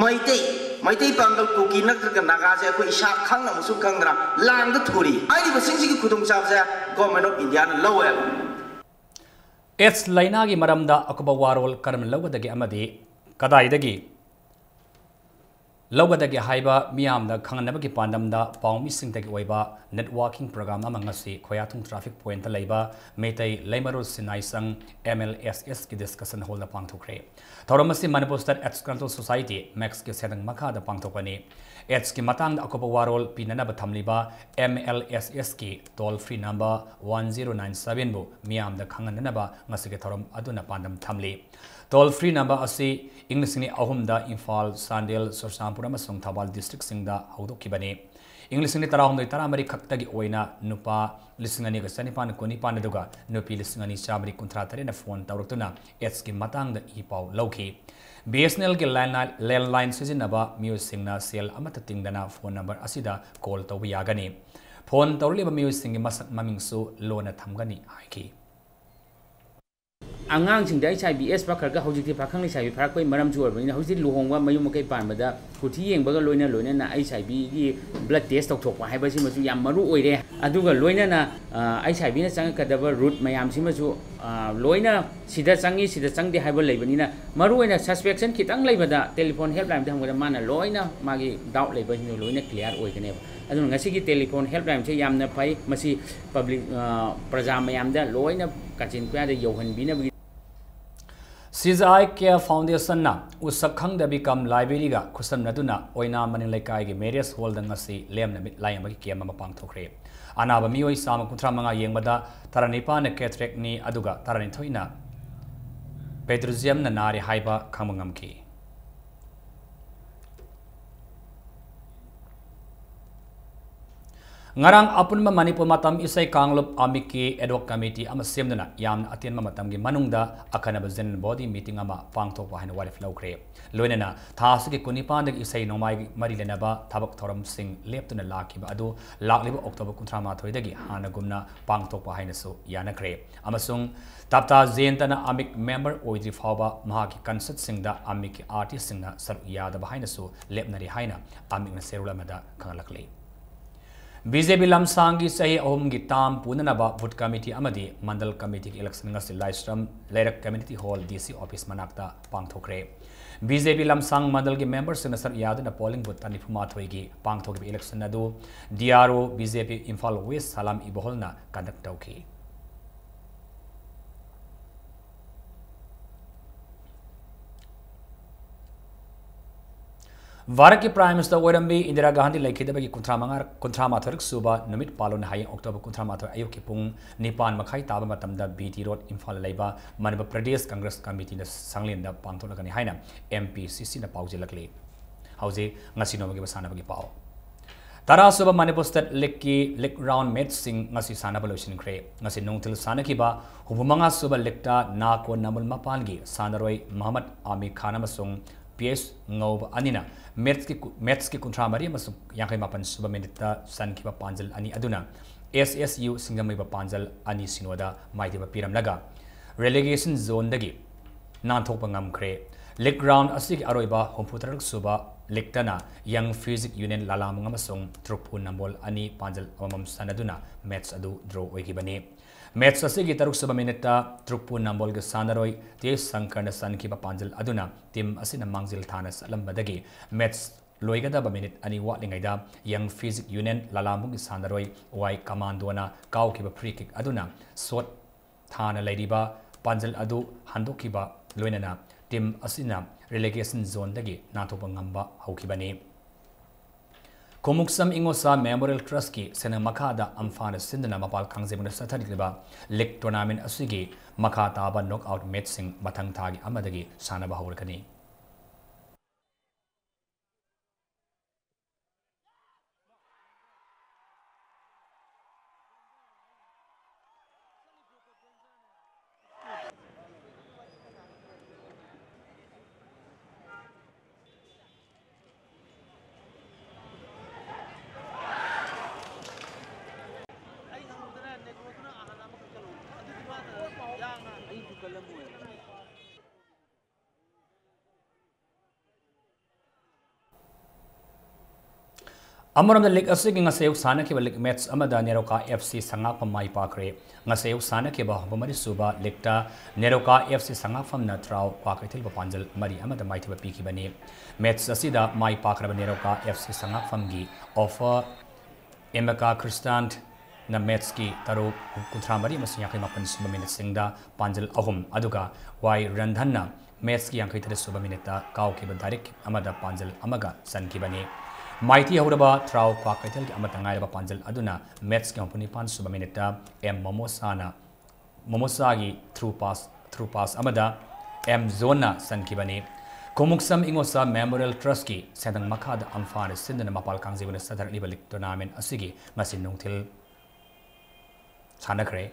ꯃꯩꯇꯩ, ꯃꯩꯇꯩ ꯄꯥꯡꯒꯜ, ꯀꯨꯀꯤ ꯅꯠꯇ꯭ꯔꯒ ꯅꯥꯒꯥꯁꯦ ꯑꯩꯈꯣꯏ ꯏꯁꯥ ꯈꯪꯅ ꯑꯃꯁꯨꯡ ꯈꯪꯗꯅ ꯂꯥꯡꯗ ꯊꯨꯔꯤ꯫ ꯍꯥꯏꯔꯤꯕꯁꯤꯡꯁꯤꯒꯤ ꯈꯨꯗꯣꯡꯆꯥꯕꯁꯦ ꯒꯣꯔꯃꯦꯟ ꯑꯣꯐ ꯏꯟꯗꯤꯌꯥꯅ ꯂꯧꯋꯦꯕ꯫ ꯑꯦꯗꯁ ꯂꯥꯏꯅꯥꯒꯤ ꯃꯔꯝꯗ ꯑꯀꯨꯞꯄ ꯋꯥꯔꯣꯜ ꯀꯔꯝꯅ ꯂꯧꯒꯗꯒꯦ ꯑꯃꯗꯤ ꯀꯗꯥꯏꯗꯒꯤ ꯂꯧꯒꯗꯒꯦ ꯍꯥꯏꯕ ꯃꯤꯌꯥꯝꯗ ꯈꯪꯍꯟꯅꯕꯒꯤ ꯄꯥꯟꯗꯝꯗ ꯄꯥꯎꯃꯤꯁꯤꯡꯗꯒꯤ ꯑꯣꯏꯕ networking program ꯑꯃ ꯉꯁꯤ ꯈꯣꯌꯥꯊꯣꯡ traffic pointꯇ ꯂꯩꯕ ꯃꯩꯇꯩ ꯂꯩꯃꯔꯣꯜ ꯁꯤꯟꯅꯥꯏ ꯁꯪ, M L S S ꯀꯤ discussion hallꯗ ꯄꯥꯡꯊꯣꯛꯈ꯭ꯔꯦ꯫ ꯊꯧꯔꯝ ꯑꯁꯤ Manipur State AIDS Control Society, ꯃꯦꯛꯁꯀꯤ ꯁꯦꯟꯗꯪ ꯃꯈꯥꯗ ꯄꯥꯡꯊꯣꯛꯄꯅꯤ꯫ ꯑꯦꯗꯁꯀꯤ ꯃꯇꯥꯡꯗ ꯑꯀꯨꯞꯄ ꯋꯥꯔꯣꯜ ꯄꯤꯅꯅꯕ ꯊꯝꯂꯤꯕ M L S S ꯀꯤ toll free number one zero nine seven ꯕꯨ ꯃꯤꯌꯥꯝꯗ ꯈꯪꯍꯟꯅꯅꯕ ꯉꯁꯤꯒꯤ ꯊꯧꯔꯝ ꯑꯗꯨꯅ ꯄꯥꯟꯗꯝ ꯊꯝꯂꯤ꯫ Toll free number ꯑꯁꯤ ꯏꯪ ꯂꯤꯁꯤꯡ ꯑꯅꯤ ꯑꯍꯨꯝꯗ ꯏꯝꯐꯥꯜ, ꯆꯥꯟꯗꯦꯜ, ꯆꯨꯔꯆꯥꯟꯄꯨꯔ ꯑꯃꯁꯨꯡ ꯊꯧꯕꯥꯜ districtꯁꯤꯡꯗ ꯍꯧꯗꯣꯛꯈꯤꯕꯅꯤ꯫ ꯏꯪ ꯂꯤꯁꯤꯡ ꯑꯅꯤ ꯇꯔꯥꯍꯨꯝꯗꯣꯏ ꯇꯔꯥꯃꯔꯤ ꯈꯛꯇꯒꯤ ꯑꯣꯏꯅ ꯅꯨꯄꯥ ꯂꯤꯁꯤꯡ ꯑꯅꯤꯒ ꯆꯅꯤꯄꯥꯟ ꯀꯨꯟꯅꯤꯄꯥꯟ ꯑꯗꯨꯒ ꯅꯨꯄꯤ ꯂꯤꯁꯤꯡ ꯑꯅꯤ ꯆꯥꯃꯔꯤ ꯀꯨꯟꯊ꯭ꯔꯥ ꯇꯔꯦꯠꯅ phone ꯇꯧꯔꯛꯇꯨꯅ ꯑꯦꯗꯁꯀꯤ ꯃꯇꯥꯡꯗ ꯏ ꯄꯥꯎ ꯂꯧꯈꯤ꯫ B S N L ꯒꯤ landline, landline ꯁꯤꯖꯤꯟꯅꯕ ꯃꯤꯑꯣꯏꯁꯤꯡꯅ ꯁꯦꯜ ꯑꯃꯠꯇ ꯇꯤꯡꯗꯅ phone number ꯑꯁꯤꯗ call ꯇꯧꯕ ꯌꯥꯒꯅꯤ꯫ Phone ꯇꯧꯔꯛꯂꯤꯕ ꯃꯤꯑꯣꯏꯁꯤꯡꯒꯤ ꯃꯁꯛ ꯃꯃꯤꯡꯁꯨ ꯂꯣꯟꯅ ꯊꯝꯒꯅꯤ ꯍꯥꯏꯈꯤ꯫ ꯑꯉꯥꯡꯁꯤꯡꯗ H I V AIDS ꯐꯥꯈ꯭ꯔꯒ ꯍꯧꯖꯤꯛꯇꯤ ꯄꯥꯈꯪ ꯂꯩꯁꯥꯕꯤ ꯐꯥꯔꯛꯄꯒꯤ ꯃꯔꯝꯁꯨ ꯑꯣꯏꯔꯕꯅꯤꯅ ꯍꯧꯖꯤꯛ ꯂꯨꯍꯣꯡꯕ, ꯃꯌꯨꯝ ꯃꯀꯩ ꯄꯥꯟꯕꯗ ꯀꯨꯊꯤ ꯌꯦꯡꯕꯒ ꯂꯣꯏꯅ ꯂꯣꯏꯅꯅ H I V ꯒꯤ blood test ꯇꯧꯊꯣꯛꯄ ꯍꯥꯏꯕꯁꯤꯃꯁꯨ ꯌꯥꯝ ꯃꯔꯨ ꯑꯣꯏꯔꯦ꯫ ꯑꯗꯨꯒ ꯂꯣꯏꯅꯅ H I V ꯅ ꯆꯪꯉꯛꯀꯗꯕ route ꯃꯌꯥꯝꯁꯤꯃꯁꯨ ꯂꯣꯏꯅ ꯁꯤꯗ ꯆꯪꯉꯤ, ꯁꯤꯗ ꯆꯪꯗꯦ ꯍꯥꯏꯕ ꯂꯩꯕꯅꯤꯅ ꯃꯔꯨꯑꯣꯏꯅ suspicion ꯈꯤꯇꯪ ꯂꯩꯕꯗ telephone helpline ꯗ ꯍꯪꯕꯗ ꯃꯥꯅ ꯂꯣꯏꯅ ꯃꯥꯒꯤ doubt ꯂꯩꯕꯁꯤꯡꯗꯣ ꯂꯣꯏꯅ clear ꯑꯣꯏꯒꯅꯦꯕ꯫ ꯑꯗꯨꯅ ꯉꯁꯤꯒꯤ telephone helpline ꯁꯦ ꯌꯥꯝꯅ ꯐꯩ꯫ ꯃꯁꯤ public, ꯄ꯭ꯔꯖꯥ ꯃꯌꯥꯝꯗ ꯂꯣꯏꯅ ꯀꯥꯆꯤꯟ ꯀꯣꯌꯥꯗ ꯌꯧꯍꯟꯕꯤꯅꯕꯒꯤ꯫ C Z I Care Foundation ꯅ ꯎꯁꯛ ꯈꯪꯗꯕꯤ ꯀꯝ library ꯒ ꯈꯨꯠꯁꯝꯅꯗꯨꯅ ꯑꯣꯏꯅꯥꯝ ꯃꯅꯤꯡ ꯂꯩꯀꯥꯏꯒꯤ marriage hall ꯗ ꯉꯁꯤ ꯂꯦꯝꯅ ꯃꯤꯠ ꯂꯥꯌꯦꯡꯕꯒꯤ camp ꯑꯃ ꯄꯥꯡꯊꯣꯛꯈ꯭ꯔꯦ꯫ ꯑꯅꯥꯕ ꯃꯤꯑꯣꯏ ꯆꯥꯝꯃ ꯀꯨꯟꯊ꯭ꯔꯥ ꯃꯉꯥ ꯌꯦꯡꯕꯗ ꯇꯔꯥꯅꯤꯄꯥꯟꯅ cataract ꯅꯤ, ꯑꯗꯨꯒ ꯇꯔꯥꯅꯤꯊꯣꯏꯅ pedroxyum ꯅ ꯅꯥꯔꯦ ꯍꯥꯏꯕ ꯈꯪꯕ ꯉꯝꯈꯤ꯫ ꯉꯔꯥꯡ ꯑꯄꯨꯟꯕ ꯃꯅꯤꯄꯨꯔ ꯃꯇꯝ ꯏꯁꯩ ꯀꯥꯡꯂꯨꯞ ꯑꯃꯤꯛꯀꯤ ad hoc committee ꯑꯃ ꯁꯦꯝꯗꯨꯅ ꯌꯥꯝꯅ ꯑꯇꯦꯟꯕ ꯃꯇꯝꯒꯤ ꯃꯅꯨꯡꯗ ꯑꯈꯟꯅꯕ general body meeting ꯑꯃ ꯄꯥꯡꯊꯣꯛꯄ ꯍꯥꯏꯅ ꯋꯥꯔꯦꯞ ꯂꯧꯈ꯭ꯔꯦ꯫ ꯂꯣꯏꯅꯅ ꯊꯥ ꯑꯁꯤꯒꯤ ꯀꯨꯟꯅꯤꯄꯥꯟꯗꯒꯤ ꯏꯁꯩ ꯅꯣꯡꯃꯥꯏꯒꯤ ꯃꯔꯤ ꯂꯩꯅꯕ ꯊꯕꯛ ꯊꯧꯔꯝꯁꯤꯡ ꯂꯦꯞꯇꯨꯅ ꯂꯥꯛꯈꯤꯕ ꯑꯗꯨ ꯂꯥꯛꯂꯤꯕ October ꯀꯨꯟꯊ꯭ꯔꯥ ꯃꯥꯊꯣꯏꯗꯒꯤ ꯍꯥꯟꯅꯒꯨꯝꯅ ꯄꯥꯡꯊꯣꯛꯄ ꯍꯥꯏꯅꯁꯨ ꯌꯥꯅꯈ꯭ꯔꯦ꯫ ꯑꯃꯁꯨꯡ ꯇꯞꯇꯥ ꯖꯌꯟꯇꯅ ꯑꯃꯤꯛ member ꯑꯣꯏꯗ꯭ꯔꯤ ꯐꯥꯎꯕ ꯃꯍꯥꯛꯀꯤ concertꯁꯤꯡꯗ ꯑꯃꯤꯛꯀꯤ artistꯁꯤꯡꯅ ꯁꯔꯨꯛ ꯌꯥꯗꯕ ꯍꯥꯏꯅꯁꯨ ꯂꯦꯞꯅꯔꯤ ꯍꯥꯏꯅ ꯑꯃꯤꯛꯅ ꯆꯦꯔꯣꯜ ꯑꯃꯗ ꯈꯪꯍꯜꯂꯛꯂꯤ꯫ BJP ꯂꯝꯁꯥꯡꯒꯤ ꯆꯍꯤ ꯑꯍꯨꯝꯒꯤ term ꯄꯨꯅꯅꯕ booth committee ꯑꯃꯗꯤ mandal committeeꯒꯤ election ꯉꯁꯤ ꯂꯥꯏꯁ꯭ꯔꯝ ꯂꯩꯔꯛ community hall DC office ꯃꯅꯥꯛꯇ ꯄꯥꯡꯊꯣꯛꯈ꯭ꯔꯦ꯫ BJP ꯂꯝꯁꯥꯡ mandalꯒꯤ memberꯁꯤꯡꯅ ꯁꯔꯨꯛ ꯌꯥꯗꯨꯅ polling booth ꯅꯤꯐꯨ ꯃꯥꯊꯣꯏꯒꯤ ꯄꯥꯡꯊꯣꯛꯈꯤꯕ election ꯑꯗꯨ DRO BJP ꯏꯝꯐꯥꯜ West ꯁꯂꯥꯝ ꯏꯕꯣꯍꯜꯅ conduct ꯇꯧꯈꯤ꯫ ꯚꯥꯔꯠꯀꯤ Prime Minister ꯑꯣꯏꯔꯝꯕꯤ ꯏꯟꯗꯤꯔꯥ ꯒꯥꯟꯙꯤ ꯂꯩꯈꯤꯗꯕꯒꯤ ꯀꯨꯟꯊ꯭ꯔꯥ ꯃꯉꯥ, ꯀꯨꯟꯊ꯭ꯔꯥ ꯃꯥꯊꯣꯏꯔꯛ ꯁꯨꯕ ꯅꯨꯃꯤꯠ ꯄꯥꯜꯂꯣꯟ ꯍꯌꯦꯡ October ꯀꯨꯟꯊ꯭ꯔꯥ ꯃꯥꯊꯣꯏ ꯑꯌꯨꯛꯀꯤ ꯄꯨꯡ ꯅꯤꯄꯥꯟ ꯃꯈꯥꯏ ꯇꯥꯕ ꯃꯇꯝꯗ BT Road ꯏꯝꯐꯥꯜꯗ ꯂꯩꯕ ꯃꯅꯤꯄꯨꯔ ꯄ꯭ꯔꯗꯦꯁ ꯀꯪꯒ꯭ꯔꯦꯁ ꯀꯃꯤꯇꯤꯅ ꯁꯪꯂꯦꯟꯗ ꯄꯥꯡꯊꯣꯛꯂꯒꯅꯤ ꯍꯥꯏꯅ MPCCꯅ ꯄꯥꯎꯖꯦꯜꯂꯛꯂꯤ꯫ ꯍꯧꯖꯤꯛ ꯉꯁꯤ ꯅꯣꯡꯃꯒꯤ ꯃꯁꯥꯟꯅꯕꯒꯤ ꯄꯥꯎ꯫ ꯇꯔꯥꯁꯨꯕ ꯃꯅꯤꯄꯨꯔ State Leagueꯀꯤ league round matchꯁꯤꯡ ꯉꯁꯤ ꯁꯥꯟꯅꯕ ꯂꯣꯏꯁꯤꯟꯈ꯭ꯔꯦ꯫ ꯉꯁꯤ ꯅꯨꯡꯊꯤꯜ ꯁꯥꯟꯅꯈꯤꯕ ꯍꯨꯝꯐꯨꯃꯉꯥꯁꯨꯕ leagueꯇ ꯅꯥꯀꯣ ꯅꯃꯨꯜ ꯃꯄꯥꯟꯒꯤ ꯁꯥꯟꯅꯔꯣꯏ ꯃꯣꯍꯝꯃꯗ ꯑꯥꯃꯤꯔ ꯈꯥꯟ ꯑꯃꯁꯨꯡ ꯄꯤ ꯑꯦꯁ ꯉꯧꯕ ꯑꯅꯤꯅ matchꯀꯤ ꯀꯨ-, matchꯀꯤ ꯀꯨꯟꯊ꯭ꯔꯥ ꯃꯔꯤ ꯑꯃꯁꯨꯡ ꯌꯥꯡꯈꯩ ꯃꯥꯄꯟ ꯁꯨꯕ minuteꯇ ꯆꯟꯈꯤꯕ ꯄꯥꯟꯖꯜ ꯑꯅꯤ ꯑꯗꯨꯅ SSU ꯁꯤꯡꯖꯃꯩꯕꯨ ꯄꯥꯟꯖꯜ ꯑꯅꯤ ꯁꯤꯅꯣꯗ ꯃꯥꯏꯊꯤꯕ ꯄꯤꯔꯝꯂꯒ relegation zoneꯗꯒꯤ ꯅꯥꯟꯊꯣꯛꯄ ꯉꯝꯈ꯭ꯔꯦ꯫ League round ꯑꯁꯤꯒꯤ ꯑꯔꯣꯏꯕ ꯍꯨꯝꯐꯨꯇꯔꯨꯛ ꯁꯨꯕ leagueꯇꯅ Young Physique Union ꯂꯥꯂꯥꯃꯨꯡ ꯑꯃꯁꯨꯡ ꯇ꯭ꯔꯨꯛꯄꯨ ꯅꯝꯕꯣꯜ ꯑꯅꯤ ꯄꯥꯟꯖꯜ ꯑꯃꯃꯝ ꯁꯥꯟꯅꯗꯨꯅ match ꯑꯗꯨ draw ꯑꯣꯏꯈꯤꯕꯅꯤ꯫ Match ꯑꯁꯤꯒꯤ ꯇꯔꯨꯛ ꯁꯨꯕ minuteꯇ ꯇ꯭ꯔꯨꯛꯄꯨ ꯅꯝꯕꯣꯜꯒꯤ ꯁꯥꯟꯅꯔꯣꯏ ꯇꯦꯖ ꯁꯪꯀꯔꯅ ꯆꯟꯈꯤꯕ ꯄꯥꯟꯖꯜ ꯑꯗꯨꯅ team ꯑꯁꯤꯅ ꯃꯥꯡꯖꯤꯜ ꯊꯥꯅ ꯆꯠꯂꯝꯕꯗꯒꯤ match ꯂꯣꯏꯒꯗꯕ minute ꯑꯅꯤ ꯋꯥꯠꯂꯤꯉꯩꯗ Young Physique Union ꯂꯥꯂꯥꯃꯨꯡꯒꯤ ꯁꯥꯟꯅꯔꯣꯏ ꯋꯥꯏ ꯀꯃꯥꯟꯗꯣꯅ ꯀꯥꯎꯈꯤꯕ free kick ꯑꯗꯨꯅ shot ꯊꯥꯅ ꯂꯩꯔꯤꯕ ꯄꯥꯟꯖꯜ ꯑꯗꯨ ꯍꯟꯗꯣꯛꯈꯤꯕ ꯂꯣꯏꯅꯅ team ꯑꯁꯤꯅ relegation zoneꯗꯒꯤ ꯅꯥꯟꯊꯣꯛꯄ ꯉꯝꯕ ꯍꯧꯈꯤꯕꯅꯤ꯫ ꯈꯣꯡꯎꯞꯁꯝ ꯏꯉꯣꯁꯥ Memorial Trustꯀꯤ ꯁꯦꯟꯅ ꯃꯈꯥꯗ ꯑꯝꯐꯥꯅ ꯁꯤꯟꯗꯨꯅ ꯃꯄꯥꯜ ꯀꯥꯡꯖꯩꯕꯨꯡꯗ ꯆꯠꯊꯔꯤꯕ league tournament ꯑꯁꯤꯒꯤ ꯃꯈꯥ ꯇꯥꯕ knockout matchꯁꯤꯡ ꯃꯊꯪ ꯊꯥꯒꯤ ꯑꯃꯗꯒꯤ ꯁꯥꯟꯅꯕ ꯍꯧꯔꯒꯅꯤ꯫ ꯑꯃꯔꯣꯝꯗ ꯂꯤꯒ ꯑꯁꯤꯒꯤ ꯉꯁꯤ ꯑꯌꯨꯛ ꯁꯥꯟꯅꯈꯤꯕ ꯂꯤꯒ ꯃꯦꯠꯆ ꯑꯃꯗ ꯅꯦꯔꯣꯀꯥ ꯑꯦꯐ ꯁꯤ ꯁꯉꯥꯛꯐꯝ ꯃꯥꯏ ꯄꯥꯛꯈ꯭ꯔꯦ꯫ ꯉꯁꯤ ꯑꯌꯨꯛ ꯁꯥꯟꯅꯈꯤꯕ ꯍꯨꯝꯐꯨ ꯃꯔꯤ ꯁꯨꯕ ꯂꯤꯒꯇ ꯅꯦꯔꯣꯀꯥ ꯑꯦꯐ ꯁꯤ ꯁꯉꯥꯛꯐꯝꯅ ꯇ꯭ꯔꯥꯎ ꯀ꯭ꯋꯥꯀꯩꯊꯦꯜꯕꯨ ꯄꯥꯟꯖꯜ ꯃꯔꯤ ꯑꯃꯗ ꯃꯥꯏꯊꯤꯕ ꯄꯤꯈꯤꯕꯅꯤ꯫ ꯃꯦꯠꯆ ꯑꯁꯤꯗ ꯃꯥꯏ ꯄꯥꯛꯈ꯭ꯔꯕ ꯅꯦꯔꯣꯀꯥ ꯑꯦꯐ ꯁꯤ ꯁꯉꯥꯛꯐꯝꯒꯤ ꯑꯣꯐꯔ ꯑꯦꯃꯦꯀꯥ ꯈ꯭ꯔꯤꯁꯇꯥꯟꯅ ꯃꯦꯠꯆꯀꯤ ꯇꯔꯨꯛ ꯀꯨꯟꯊ꯭ꯔꯥ ꯃꯔꯤ ꯑꯃꯁꯨꯡ ꯌꯥꯡꯈꯩ ꯃꯥꯄꯟ ꯁꯨꯕ ꯃꯤꯅꯠꯁꯤꯡꯗ ꯄꯥꯟꯖꯜ ꯑꯍꯨꯝ, ꯑꯗꯨꯒ ꯋꯥꯏ ꯔꯟꯙꯟꯅ ꯃꯦꯠꯆꯀꯤ ꯌꯥꯡꯈꯩ ꯇꯔꯦꯠ ꯁꯨꯕ ꯃꯤꯅꯠꯇ ꯀꯥꯎꯈꯤꯕ ꯗꯥꯏꯔꯦꯛ ꯀꯤꯛ ꯑꯃꯗ ꯄꯥꯟꯖꯜ ꯑꯃꯒ ꯆꯟꯈꯤꯕꯅꯤ꯫ ꯃꯥꯏꯊꯤ ꯍꯧꯔꯕ ꯇ꯭ꯔꯥꯎ ꯀ꯭ꯋꯥꯀꯩꯊꯦꯜꯒꯤ ꯑꯃꯠꯇ ꯉꯥꯏꯔꯕ ꯄꯥꯟꯖꯜ ꯑꯗꯨꯅ ꯃꯦꯠꯆꯀꯤ ꯍꯨꯝꯐꯨ ꯅꯤꯄꯥꯟ ꯁꯨꯕ ꯃꯤꯅꯠꯇ ꯑꯦꯝ ꯃꯣꯃꯣꯁꯥꯅ, ꯃꯣꯃꯣꯁꯥꯒꯤ ꯊ꯭ꯔꯨ ꯄꯥꯁ, ꯊ꯭ꯔꯨ ꯄꯥꯁ ꯑꯃꯗ ꯑꯦꯝ ꯖꯣꯟꯅ ꯆꯟꯈꯤꯕꯅꯤ꯫ ꯈꯣꯡꯎꯞꯁꯝ ꯏꯉꯣꯁꯥ ꯃꯦꯃꯣꯔꯤꯌꯦꯜ ꯇ꯭ꯔꯁꯀꯤ ꯁꯦꯟꯊꯪ ꯃꯈꯥꯗ ꯑꯝꯐꯥꯅ ꯁꯤꯟꯗꯨꯅ ꯃꯄꯥꯜ ꯀꯥꯡꯖꯩꯕꯨꯡꯗ ꯆꯠꯊꯔꯛꯂꯤꯕ ꯂꯤꯒ ꯇꯣꯔꯅꯥꯃꯦꯟ ꯑꯁꯤꯒꯤ ꯉꯁꯤ ꯅꯨꯡꯊꯤꯜ ꯁꯥꯟꯅꯈ꯭ꯔꯦ꯫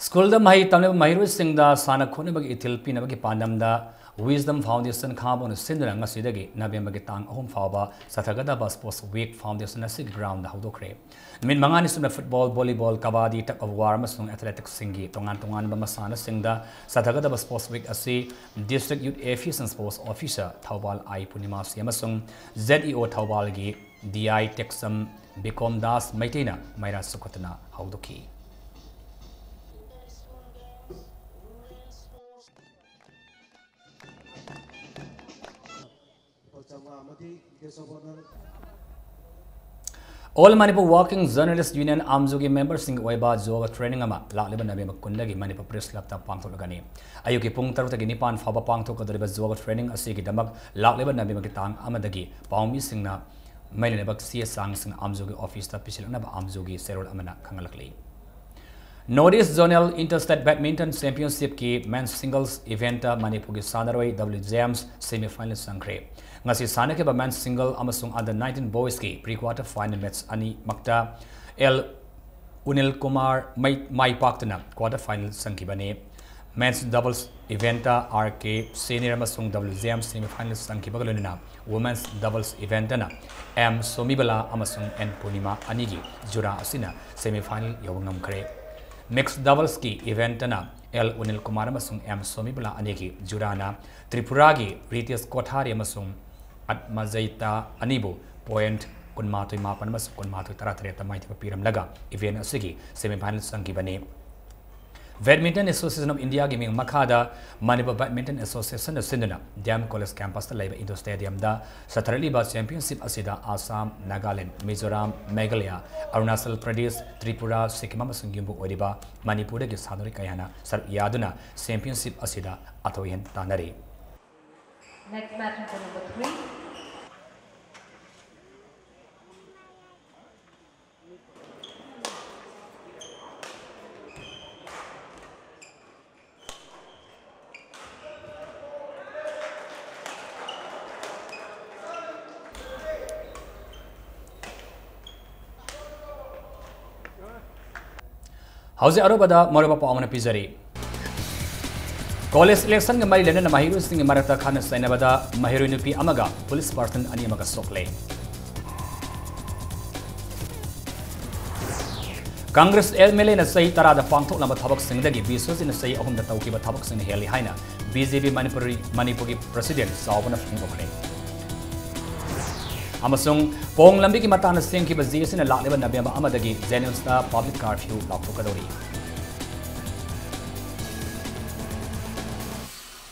ꯁ꯭ꯀꯨꯜꯗ ꯃꯍꯩ ꯇꯝꯂꯤꯕ ꯃꯍꯩꯔꯣꯏꯁꯤꯡꯗ ꯁꯥꯟꯅ ꯈꯣꯠꯅꯕꯒꯤ ꯏꯊꯤꯜ ꯄꯤꯅꯕꯒꯤ ꯄꯥꯟꯗꯝꯗ Wisdom Foundation ꯈꯥꯉꯕꯣꯛꯅ ꯁꯤꯟꯗꯨꯅ ꯉꯁꯤꯗꯒꯤ ꯅꯕꯦꯝꯕꯔꯒꯤ ꯇꯥꯡ ꯑꯍꯨꯝ ꯐꯥꯎꯕ ꯆꯠꯊꯒꯗꯕ Sports Week Foundation ꯑꯁꯤꯒꯤ ꯒ꯭ꯔꯥꯎꯟꯗ ꯍꯧꯗꯣꯛꯈ꯭ꯔꯦ꯫ ꯅꯨꯃꯤꯠ ꯃꯉꯥꯅꯤ ꯆꯨꯞꯅ football, volleyball, kabaddi, tug of war ꯑꯃꯁꯨꯡ ꯑꯦꯊꯂꯦꯇꯤꯛꯁꯁꯤꯡꯒꯤ ꯇꯣꯉꯥꯟ ꯇꯣꯉꯥꯟꯕ ꯃꯁꯥꯟꯅꯁꯤꯡꯗ ꯆꯠꯊꯒꯗꯕ Sports Week ꯑꯁꯤ District Youth Affairs and Sports Officer Thoubal ꯑꯥꯏ ꯄꯨꯔꯅꯤꯃꯥꯁꯤ ꯑꯃꯁꯨꯡ Z E O ꯊꯧꯕꯥꯜꯒꯤ D I ꯇꯦꯛꯆꯝ ꯕꯤꯀꯣꯝ ꯗꯥꯁ ꯃꯩꯇꯩꯅ ꯃꯩꯔꯥ ꯁꯨꯈꯠꯇꯨꯅ ꯍꯧꯗꯣꯛꯈꯤ꯫ All Manipur Working Journalist Union, ꯑꯥꯝꯖꯨꯒꯤ ꯃꯦꯝꯕꯔꯁꯤꯡꯒꯤ ꯑꯣꯏꯕ ꯖꯣꯒ ꯇ꯭ꯔꯦꯅꯤꯡ ꯑꯃ ꯂꯥꯛꯂꯤꯕ ꯅꯕꯦꯝꯕꯔ ꯀꯨꯟꯗꯒꯤ ꯃꯅꯤꯄꯨꯔ ꯄ꯭ꯔꯦꯁ ꯀ꯭ꯂꯕꯇ ꯄꯥꯡꯊꯣꯛꯂꯒꯅꯤ꯫ ꯑꯌꯨꯛꯀꯤ ꯄꯨꯡ ꯇꯔꯨꯛꯇꯒꯤ ꯅꯤꯄꯥꯟ ꯐꯥꯎꯕ ꯄꯥꯡꯊꯣꯛꯀꯗꯧꯔꯤꯕ ꯖꯣꯒ ꯇ꯭ꯔꯦꯅꯤꯡ ꯑꯁꯤꯒꯤꯗꯃꯛ ꯂꯥꯛꯂꯤꯕ ꯅꯕꯦꯝꯕꯔꯒꯤ ꯇꯥꯡ ꯑꯃꯗꯒꯤ ꯄꯥꯎꯃꯤꯁꯤꯡꯅ ꯃꯔꯤ ꯂꯩꯅꯕ ꯆꯦ ꯆꯥꯡꯁꯤꯡ ꯑꯥꯝꯖꯨꯒꯤ ꯑꯣꯐꯤꯁꯇ ꯄꯤꯁꯤꯜꯂꯛꯅꯕ ꯑꯥꯝꯖꯨꯒꯤ ꯆꯦꯔꯣꯜ ꯑꯃꯅ ꯈꯪꯍꯜꯂꯛꯂꯤ꯫ North East Zonal Interstate Badminton Championshipꯀꯤ men's singles eventꯇ ꯃꯅꯤꯄꯨꯔꯒꯤ ꯁꯥꯟꯅꯔꯣꯏ W ꯖꯦꯝꯁ semifinal ꯆꯪꯈ꯭ꯔꯦ꯫ ꯉꯁꯤ ꯁꯥꯟꯅꯈꯤꯕ men's single ꯑꯃꯁꯨꯡ under nineteen boysꯀꯤ pre quarter final match ꯑꯅꯤꯃꯛꯇ ꯑꯦꯜ ꯎꯅꯤꯜ ꯀꯨꯃꯥꯔ ꯃꯩ-, ꯃꯥꯏ ꯄꯥꯛꯇꯨꯅ quarter final ꯆꯪꯈꯤꯕꯅꯤ꯫ Men's doubles eventꯇ ꯑꯥꯔ ꯀꯦ ꯁꯦꯅꯤꯌꯔ ꯑꯃꯁꯨꯡ ꯗꯕ꯭ꯂ꯭ꯌꯨ ꯖꯦꯝꯁ semifinal ꯆꯪꯈꯤꯕꯒ ꯂꯣꯏꯅꯅ women's doubles eventꯇꯅ ꯑꯦꯝ ꯁꯣꯃꯤꯕꯂꯥ ꯑꯃꯁꯨꯡ ꯑꯦꯟ ꯄꯨꯔꯅꯤꯃꯥ ꯑꯅꯤꯒꯤ ꯖꯨꯔꯥ ꯑꯁꯤꯅ semifinal ꯌꯧꯕ ꯉꯝꯈ꯭ꯔꯦ꯫ Mixed doublesꯀꯤ eventꯇꯅ ꯑꯦꯜ ꯎꯅꯤꯜ ꯀꯨꯃꯥꯔ ꯑꯃꯁꯨꯡ ꯑꯦꯝ ꯁꯣꯃꯤꯕꯂꯥ ꯑꯅꯤꯒꯤ ꯖꯨꯔꯥꯅ ꯇ꯭ꯔꯤꯄꯨꯔꯥꯒꯤ ꯔꯤꯇꯦꯁ ꯀꯣꯊꯥꯔꯤ ꯑꯃꯁꯨꯡ ꯑꯠꯃꯖꯩꯇꯥ ꯑꯅꯤꯕꯨ point ꯀꯨꯟꯃꯥꯊꯣꯏ ꯃꯥꯄꯟ ꯑꯃꯁꯨꯡ ꯀꯨꯟꯃꯥꯊꯣꯏ ꯇꯔꯥꯇꯔꯦꯠꯇ ꯃꯥꯏꯊꯤꯕ ꯄꯤꯔꯝꯂꯒ event ꯑꯁꯤꯒꯤ semifinal ꯆꯪꯈꯤꯕꯅꯤ꯫ Badminton Association of Indiaꯒꯤ ꯃꯤꯡ ꯃꯈꯥꯗ ꯃꯅꯤꯄꯨꯔ Badminton Associationꯅ ꯁꯤꯟꯗꯨꯅ ꯗꯤ ꯑꯦꯝ ꯀꯣꯂꯦꯖ campusꯇ ꯂꯩꯕ indoor stadiumꯗ ꯆꯠꯊꯔꯛꯂꯤꯕ championship ꯑꯁꯤꯗ ꯑꯁꯥꯝ, ꯅꯥꯒꯥꯂꯦꯟ, ꯃꯤꯖꯣꯔꯥꯝ, ꯃꯦꯘꯥꯂꯌꯥ, ꯑꯔꯨꯅꯥꯆꯜ ꯄ꯭ꯔꯗꯦꯁ, ꯇ꯭ꯔꯤꯄꯨꯔꯥ, ꯁꯤꯛꯀꯤꯝ ꯑꯃꯁꯨꯡ ꯌꯨꯝꯕꯨ ꯑꯣꯏꯔꯤꯕ ꯃꯅꯤꯄꯨꯔꯗꯒꯤ ꯁꯥꯟꯅꯔꯣꯏ ꯀꯌꯥꯅ ꯁꯔꯨꯛ ꯌꯥꯗꯨꯅ championship ꯑꯁꯤꯗ ꯑꯊꯣꯏ ꯑꯍꯦꯟ ꯇꯥꯟꯅꯔꯤ꯫ Next match number number three. ꯍꯧꯖꯤꯛ ꯑꯔꯣꯏꯕꯗ ꯃꯔꯨꯑꯣꯏꯕ ꯄꯥꯎ ꯑꯃꯅ ꯄꯤꯖꯔꯤ꯫ ꯀꯣꯂꯦꯖ electionꯒ ꯃꯔꯤ ꯂꯩꯅꯅ ꯃꯍꯩꯔꯣꯏꯁꯤꯡꯒꯤ ꯃꯔꯛꯇ ꯈꯠꯅ ꯆꯩꯅꯕꯗ ꯃꯍꯩꯔꯣꯏ ꯅꯨꯄꯤ ꯑꯃꯒ police personnel ꯑꯅꯤ ꯑꯃꯒ ꯁꯣꯛꯂꯦ꯫ Congress MLAꯅ ꯆꯍꯤ ꯇꯔꯥꯗ ꯄꯥꯡꯊꯣꯛꯂꯝꯕ ꯊꯕꯛꯁꯤꯡꯗꯒꯤ ꯕꯤꯁ꯭ꯋꯖꯤꯠꯅ ꯆꯍꯤ ꯑꯍꯨꯝꯗ ꯇꯧꯈꯤꯕ ꯊꯕꯛꯁꯤꯡꯅ ꯍꯦꯜꯂꯤ ꯍꯥꯏꯅ BJP ꯃꯅꯤꯄꯨꯔꯤ, ꯃꯅꯤꯄꯨꯔꯒꯤ president ꯆꯥꯎꯕꯅ ꯐꯣꯡꯗꯣꯛꯈ꯭ꯔꯦ꯫ ꯑꯃꯁꯨꯡ ꯄꯣꯡ ꯂꯝꯕꯤꯒꯤ ꯃꯇꯥꯡꯗ ꯁꯦꯝꯈꯤꯕ ꯖꯦ ꯑꯁꯤꯅ ꯂꯥꯛꯂꯤꯕ November ꯑꯃꯗꯒꯤ JNIMSꯇ public curfew ꯂꯥꯎꯊꯣꯛꯀꯗꯧꯔꯤ꯫